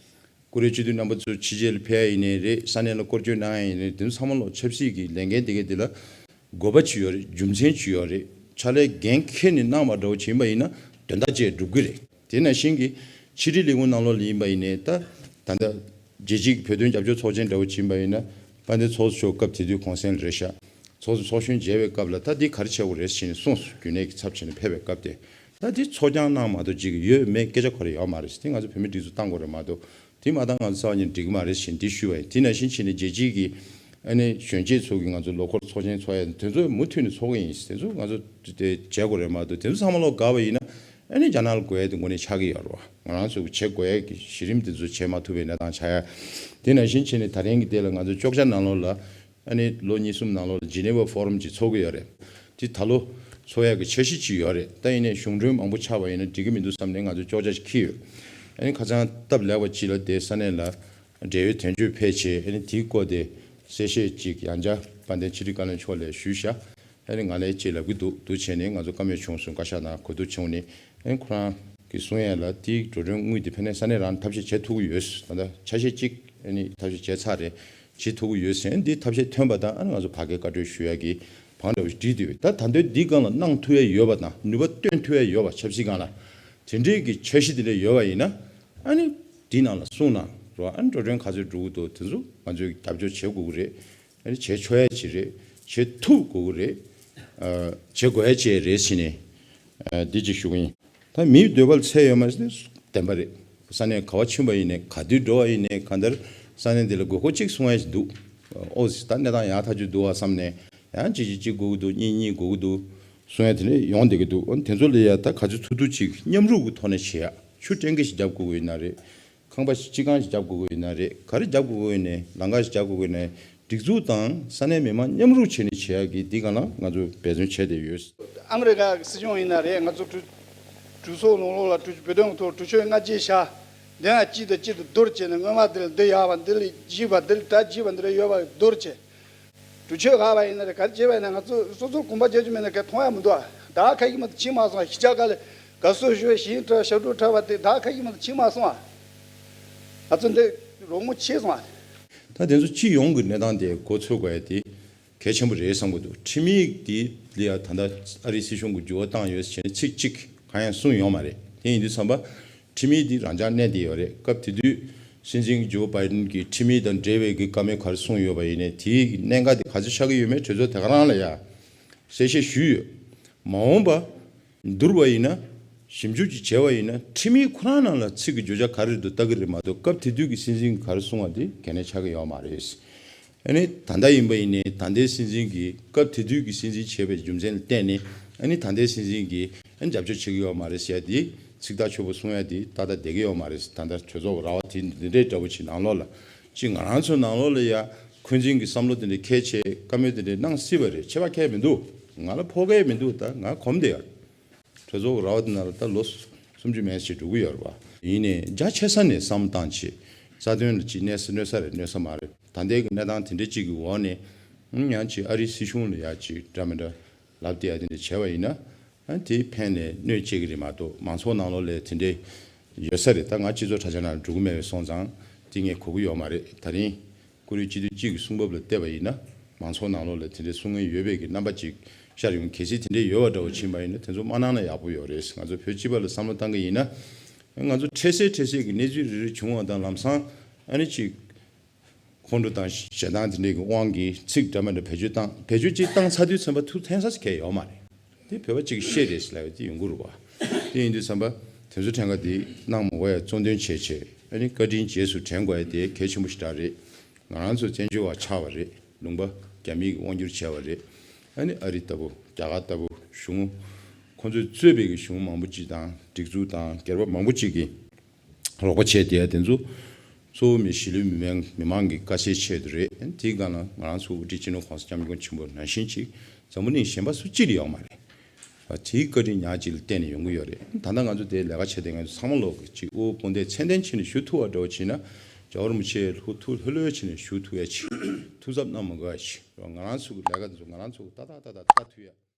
ཀུ་རེ་སྤྱི་འཐུས་རྣམ་པ་ཚོ་ཕྱི་རྒྱལ་ལ་ཕེབས་ཡ་ཡིན་ནའི་རེད། ས་གནས་ལ་སྐོར་སྐྱོད་གནང་ཡ་ཡིན་ནའི་རེད། དེ་ཚོ་ཚང་མ་ལོག་ཆབ་སྲིད་ཀྱི་ལས་འགན་དེ་གའི་དེ་ལ་དགོས་པ་ཅིག་ཡོད་རེད། རྒྱུ་མཚན་ཅིག་ཡོད་རེད། ཕྱག་ལས་འགན་འཁྱེར་ནས་གནང་བ་འདྲ་བོ་བྱིན་པ་ཡིན་ན་དོན་དག་ཅིག་འགྲུབ་ཀྱི་རེད། དེ་ནང་བཞིན་གྱི་ཕྱི་དྲིལ་ལས་ཁུངས་ནང་ལོགས་ལ་ཡིན་པ་ཡིན་ནའི་ད་ད་ལྟ་རྒྱལ་སྤྱིའི་བོད་དོན་རྒྱབ་སྐྱོར་ཚོགས་ཆེན་འདྲ་བོ་བྱིན་པ་ཡིན་ན་དཔལ་ལྡན་ཚོགས་གཙོ་མཆོག་སྐབས་དེ་དུས་གོང་གསལ་རེད་ཤག་ཚོགས་གཙོ་ཚོགས་གཞོན་མཇལ་བའི་སྐབས་ལ་ད་འདི་ག་རེ་བྱེད་དགོས་རེད་ཟེར་ནས་གསུངས་སོང་། རྒྱུན་ལས་ཀྱི་ཚབ་བྱས་ནས་ཕེབས་པའི་སྐབས་དེ། ད་འདི་ཚོགས་རྐྱང་གནང་མ་གཏོགས་ཅིག་ཡོད་མེད་སྐད་ཆ་གོ་རེ་ཡོད་མ་རེད། དེ་ང་ཚོ་བོད་མི་སྒྲིག་འཛུགས་བཏང་དགོས་རེད་མ་གཏོགས་དེ་མ་བཏང་ང་ཚོ་རྩ་བ་ཉིད་འགྲིག་གི་མ་རེད་ཟེར་འདི་ཞུས་པ་ཡིན། དེ་ནང་བཞིན་བྱས་ནས་རྒྱལ་སྤྱིའི་གི་ཨ་ནི་གཞོན་སྐྱེས་ཚོ་གི་ང་ཚོ་ལོ་འཁོར་ ཚོགས་ཆེན་ཚོགས་ཡ་དེ་ཚོ་མུ་མཐུད་ནས་ཚོགས་ཀྱི་ཡིན། དེ་ཚོ་ང་ཚོ་དེ་བྱེད་དགོས་རེད་མ་གཏོགས། དེ་ཚོ་ཚང་མ་ལོག་དགའ་བ་ཡིན་ན་ཨ་ནི་རྒྱ་ནག་ལ་དགོས་ཡ་དེ་དངོས་གནས་ཆགས་ཀྱི་ཡོད་རེད་བ། ང་རང་ཚོ་བྱེད་དགོས་ཡ་གི་གཞི་རིམ་དེ་ཚོ་བྱེད་མ་ཐུབ་པའི་གནས་སྟངས་ཆགས་ཡ། དེ་ནང་བཞིན་བྱས་ནས་ད་རིང་གི་དེ་ལ་ང་ཚོ་བཅོ་བརྒྱད་ནང་ལོགས་ལ་ཨ་ནི་ལོ་གཉིས་གསུམ་ནང་ལོགས་ལ་Geneva Forum་ཅིག་ཚོགས་ཀྱི་ཡོད་རེད། དེ་ད་ལོ་ཚོགས་ཡ་གི་འཆར་གཞི་ཅིག་ཡོད་རེད། ད་ཡིན་ནའི་གཞུང་གྲོན་མང་པོ་ཆགས་པ་ཡིན་ན་འགྲིག་གི་མི་འདུག་བསམ་ནས་ང་ཚོ་བཅོ་བརྒྱད་ཅིག་འཁྱེར་ཡོད། ཨ་ནི་ཁ་སང་སྟབས་ལེགས་པ་ཅིག་ལ་དེ་ས་གནས་ལ་འབྲེལ་ཡོད་དོན་གཅོད་ཕེབས་བྱས། ཨ་ནི་དེའི་སྐོར་དེ་གསལ་བཤད་ཅིག་ཡང་བསྐྱར་དཔལ་ལྡན་ཕྱི་དྲིལ་བཀའ་བློན་མཆོག་ལ་ཞུས་ཤག་ཨ་ནི་ང་ལ་ཅིག་ལབ་ཀྱི་འདུག་འདུག་བྱས་ནས་ང་ཚོ་བཀའ་མོལ་བྱུང་སོང་། བཀའ་ཤག་ནང་གོ་བསྡུར་བྱུང་ནས། ཨ་ནི་ཁོ་རང་གིས་གསུང་ཡས་ལ་དེའི་འགྲོ་གྲོན་དངུལ་དེ་ཕན་ནས་ས་གནས་རང་ཐབས་ཤེས་བྱེད་ཐུབ་ཀྱི་ཡོད། ད་ལྟ་ཆ་ཤས་གཅིག་ཨ་ནི་ཐབས་ཤེས་བྱས་ཚར་རེད། བྱེད་ཐུབ་ཀྱི་ཡོད་ཟེར། འདི་ཐབས་ཤེས་ཐོན་པ་དང་ཨ་ནི་ང་ཚོ་ཕ་གིར་བཀའ་འཁྲོལ་ཞུ་ཡ་གི་བང་འདྲ་བོ་ཞིག་བསྒྲིགས་བསྡད་ཡོད། ད་ད་ལྟ་འདི་སྒང་ལ་གནང་ཐུབ་ཡ་ཡོད་པ་དང་ནུས་པ་བཏོན་ཐུབ་ཡ་ཡོད་པ། ཆབ་སྲིད་སྒང་ལ་དེ་འདྲའི་གི་འཆར་གཞི་དེ་འདྲ་ཡོད་པ་ཡིན་ན་ཨ་ནི་འདི་ནང་ལ་གསུངས་གནང་རོགས། ཨ་ནི་འགྲོ་གྲོན་ག་ཚོད་འགྲོ་གི་འདུག་དེ་ཚོ་ང་ཚོས་རྒྱབ་སྐྱོར་བྱེད་དགོས་ཀྱི་རེད། ཨ་ནི་བྱེད་ཆོག་ཡ་ཅིག་རེད། བྱེད་ཐུབ་དགོས་ཀྱི་རེད། ཨ་བྱེད་དགོས་ཡ་ཅིག་རེད་ཟེར་ནས་ཨ་འདི་ཅིག་ཞུ་གི་ཡིན། ད་མིའི་འདོད་པ་ལ་ཚད་ཡོད་མ་རེད་ཟེར་ན་བདེན་པ་རེད། ས་གནས་ག་པར་ཕྱིན་པ་ཡིན་ནའི་ག་དུས་འགྲོ་བ་ཡིན་ནའི་གང་ལྟར་ས་གནས་འདི་ལ་དགོས་མཁོ་གཅིག་གསུང་ཡ་ཞིག་འདུག་ཨོ་ཟེར། ད་གནས་སྟངས་ཡག་ཐག་ཆོད་འདུག་བ་བསམ་ནས་ཡང་གཅིག་གཅིག་གཅིག་དགོས་ཀྱི་འདུག་གཉིས་གཉིས་དགོས་ཀྱི་འདུག་གསུང་ཡ་དེ་འདྲ་ཡོང་བསྡད་ཀྱི་འདུག་ཨོ་དེ་ཚོ་ལ་ཡ་ད་ག་ཚོད་ཐུབ་ཐུབ་ཅིག་མཉམ་རུབ་ཀྱི་ཐོག་ནས་བྱེད་ཡ། ཆུ་ཊེང་ཀི་ཞིག་རྒྱབ་དགོས་ཀྱི་ཡོད་ན་རེད། ཁང་པ་ཞིག་སྤྱི་ཁང་ཞིག་རྒྱབ་དགོས་ཀྱི་ཡོད་ན་རེད། ག་རེ་རྒྱབ་དགོས་ཀྱི་ཡོད་ནའི་ལམ་ཁ་ཞིག་རྒྱབ་དགོས་ཀྱི་ཡོད་ནའི་སྒྲིག་འཛུགས་དང་ས་གནས་མི་མང་མཉམ་རུབ་བྱས་ནས་བྱེད་ཡག་གི་འདི་སྒང་ལ་ང་ཚོས་འབད་བརྩོན་བྱས་བསྡད་ཡོད། ཨ་མི་རི་ཀ་གི་སྲིད་གཞུང་ཡིན་ན་རེད། ང་ཚོ་གྲོས་གྲོས་ཚོགས་ནང་ལོགས་ལ་གྲོས་བོད་དོན་ཐོག་གྲོས་ཆོད་སྔ་རྗེས་བཞག་འདི་ཡང་གཅིག་དང་གཅིག་ཏུ་བསྡུར་བྱས་ནས་སྔོན་མ་འདི་ལ་འདི་ཡག་པ་འདི་ལ་བརྗེས་པ་འདི་ལ་ད་བརྗེས་པ་འདི་ལ་ཡོད་པ་བསྡུར་བྱས། གྲོས་ཆོད་བཞག་པ་ཡིན་ན་རེད། ག་རེ་བྱས་པ་ཡིན་ན་ང་ཚོ་སོ་སོར་གོམ་པ་རྒྱག་རྒྱུ་མེད་ན་ག་མཐོང་ཡ་མི་འདུག་ཨ། ད་ཁ་ཡིག་མ་གཏོགས་ཕྱི་མ་སོང་། གཞིས་ཆགས་ཁག་ལ་དགའ་བསུ་ཞུ་བའི་ཞིང་ཁྲ་ཞབས་བྲོ་འཁྲབ་པ་དེ་ད་ཁ་ཡིག་མ་གཏོགས་ཕྱི་མ་སོང་ཨ། ང་ཚོ་འདི་རོགས་མོ་ཆེ་སོང་ཨ། ད་དེ་ཚོ་སྤྱི་ཡོངས་ཀྱི་གནས་སྟངས་དེ་མགོ་ཚོས་དགོས་ཡ་དེ་གལ་ཆེན་པོ་རེད་བསམ་གྱི་འདུག་ཁྲིམས་ཡིག་དེ་ལ་ཡ་ད་ལྟ་ཨ་རིའི་སྲིད་གཞུང་གིས་འགྱུར་བ་བཏང་ཡོད་ཟེར་ནས་ཚིག་གཅིག་གང་ཡང་གསུངས་ཡོད་མ་རེད། དེ་ཡིན་དུས་ཙམ་པ། ཁྲིམས་ཡིག་འདི་རང་འཇགས་གནས་བསྡད་ཡོད་རེད། སྐབས་དེ་དུས་སྲིད་འཛིན་ཇོ་བྷའི་ཌེན་གྱིས་ཁྲིམས་ཡིག་དང་འབྲེལ་བའི་གི་བཀའ་མོལ་ག་རེ་གསུངས་ཡོད་པ་ཡིན་ནའི་དེའི་གནད་འགག་དེ་ག་ཚོད་ཆགས་ཀྱི་ཡོད་མེད་གྲོས་ཚོགས་དེ་ག་རང་ལ་ཡ་གསལ་བཤད་ཞུས་ཡོད། མ་འོངས་པ་བསྡུར་བ་ཡིན་ན་ཞིབ་འཇུག་ཅིག་བྱས་པ་ཡིན་ན་ཁྲིམས་ཡིག་ཁོ་རང་ནང་ལ་ཚིག་གི་བརྗོད་བྱ་ག་རེ་འདུག་ལྟ་གི་རེད་མ་གཏོགས་སྐབས་དེ་དུས་ཀྱི་སྲིད་འཛིན་གྱིས་ག་རེ་གསུངས་པ་དེ་གལ་གནད་ཆགས་ཀྱི་ཡོད་མ་རེད། ཨ་ནི་ད་ལྟ་ཡིན་པ་ཡིན་ནའི་ད་ལྟའི་སྲིད་འཛིན་གྱིས་སྐབས་དེ་དུས་ཀྱི་སྲིད་འཛིན་བྱས་པའི་རྒྱུ་མཚན་ལ་བརྟེན་ནས་ཨ་ནི་ད་ལྟའི་སྲིད་འཛིན་གྱིས་ཨ་ནི་རྒྱབ་སྐྱོར་བྱེད་ཀྱི་ཡོད་མ་རེད་ཟེར་ཡ་དེ་ཚིག་ཐག་ཆོད་པོ་གསུང་ཡ་དེ་ཏག་ཏག་བསྡད་ཀྱི་ཡོད་མ་རེད། ད་ལྟ་གྲོས་ཚོགས་ར་བ་དེ་འདི་འདྲའི་འདྲ་པོ་ཅིག་ནང་ལོགས་ལ་ཅིག་ང་རང་ཚོའི་ནང་ལོགས་ལ་ཡ་འཁོན་འཛིན་གྱི་བསམ་བློ་དེ་འདྲ་འཁྱེར་བྱས་བཀའ་མོལ་དེ་འདྲ་གནང་སྲིད་པ་རེད། ཁྱད་པར་གང་ཡང་མི་འདུག་ང་ལ་ཕོག་གི་མི་འདུག་ད་ང་གོམས་བསྡད་ཡོད། གྲོས་ཚོགས་ར་བ་དེ་ནང་ལ་ད་ལོ་སུམ་ཅུ་མན་ཞིག་འགྲོ་གི་ཡོད་རེད་པ། ཡིན་ནའི་རྒྱ་ཆེ་ས་ནས་བསམ་བློ་བཏང་བྱས་རྩ་དོན་ལ་ཅིག་གནོད་ས་གནོད་ས་རེད་གནོད་ས་མ་རེད། ད་ལྟའི་གི་གནས་སྟངས་དེ་འདྲ་ཅིག་གི་འོག་ནས་ཡང་ཅིག་ཨ་རིའི་སྲིད་གཞུང་ལ་ཡ་ཅིག་འདྲ་མི་འདྲ་ལབ་བསྡད་ཡ་དེ་འདྲ་བྱས་པ་ཡིན་ན་ཨ་དེ་ཕན་ནས་གནོད་སྐྱེལ་གི་རེད་མ་གཏོགས་མང་ཚོགས་ནང་ལོགས་ལ་དེ་འདྲ་ཡོད་ས་རེད། ད་ང་སྤྱི་ཚོགས་དྲ་རྒྱ་ནང་ལ་འགྲོ་གི་མེད་པས་སོང་ཙང་དེ་ངས་གོ་གི་ཡོད་མ་རེད། ད་རིང་བཀུར་འོས་སྤྱི་འཐུས་གཅིག་གི་གསུང་བབ་ལ་བལྟས་པ་ཡིན་ན་མང་ཚོགས་ནང་ལོགས་ལ་དེ་འདྲའི་གསུང་མཁན་ཡོད་པའི་གི་རྣམ་པ་ཅིག་ཤར་ཡོང་། གལ་སྲིད་དེ་འདྲའི་ཡོད་པ་འདྲ་བོ་ཕྱིན་པ་ཡིན་ན་དེ་ཚོ་མ་གནང་ན་ཡག་པོ་ཡོད་རེད། ང་ཚོ་བོད་སྤྱི་པ་ལ་བསམ་བློ་བཏང་གི་ཡིན་ན་ང་ཚོ་འཕྲལ་སེལ་འཕྲལ་སེལ་གྱི་གནས་ཚུལ་རེ་རེ་བྱུང་བ་དང་ལམ་སང་ཨ་ནི་ཅིག་ཁོང་ཁྲོ་དང་ཞེ་སྡང་དེ་འདྲའི་གི་དབང་གིས་ཚིག་འདྲ་མི་འདྲ་བེད་སྤྱོད་བཏང་། བེད་སྤྱོད་ཅིག་བཏང་ཚར་དུས་ཚན་པ་ཐུགས་འཐེན་ས་གལ་ཡོད་མ་རེད། དེ་བོད་པ་གཅིག་གི་བཤད་རེད་ཟེར་ལབ་ཡ་དེ་ཡོང་གི་རེད་བ། དེ་ཡིན་དུས་ཙམ་པ་དེ་ཚོ་ཕྲན་ཁ་དེ་གནང་མ་དགོས་ཡ་གཙོ་འདོན་བྱས་བྱས་ཨ་ནི་བཀའ་དྲིན་རྗེས་སུ་དྲན་དགོས་ཡ་དེ་གལ་ཆེན་པོ་ཞེ་དྲག་རེད། ང་རང་ཚོ་བཙན་བྱོལ་བ་ཆགས་པ་རེད། ལུང་པ་རྒྱ་མིས་དབང་བསྒྱུར་བྱས་པ་རེད། ཨ་ནི་ཨ་རི་ལྟ་བུ་རྒྱ་གར་ལྟ་བུ་གཞུང་ཁོང་ཚོས་གཙོས་པའི་གི་གཞུང་མང་པོ་ཅིག་དང་སྒྲིག་འཛུགས་དང་སྒེར་པ་མང་པོ་ཅིག་གིས་རོགས་པ་བྱས་བསྡད་ཡ་དེ་ཚོ་གཙོ་བོ་མི་གཞིས་ལུས་མི་མང་མི་མང་གི་དཀའ་སེལ་ཆེད་དུ་རེད། ཨ་ནི་དེའི་སྒང་ལ་ང་རང་ཚོ་དབུ་ཁྲིད་སྤྱི་ནོར་༸གོང་ས་༸སྐྱབས་མགོན་ཆེན་པོ་ནང་བཞིན་ཅིག་འཛམ་བུ་གླིང་གཞན་པ་སུ་གཅིག་ལ་ཡོད་མ་རེད། དེའི་བཀའ་དྲིན་ཉག་གཅིག་ལ་བརྟེན་ནས་ཡོང་གི་ཡོད་རེད། ད་ལྟ་ང་ཚོ་དེ་ལས་ཀ་བྱེད་དེ་ང་ཚོ་ཚང་མ་ལོག་གི་ཅིག་དབུ་དཔུང་སྡེ་ཚད་ལྡན་བྱས་ནས་ཞུ་ཐུབ་པ་འདྲ་བོ་བྱས་ན་རྒྱལ་བ་རིན་པོ་ཆེ་ལྷུ་ཐུ་ལྷོད་ལྷོད་བྱས་ནས་ཞུ་ཐུབ་ཡ་ཅིག་ཐུགས་འཚབ་གནང་མི་དགོས་ཡ་ཅིག་ང་རང་ཚོ་གི་ལས་ཀ་འདི་ཚོ་ང་རང་ཚོ་གི་ཏག་ཏག་ཏག་ཏག་ལྟ་ཐུབ་ཡ།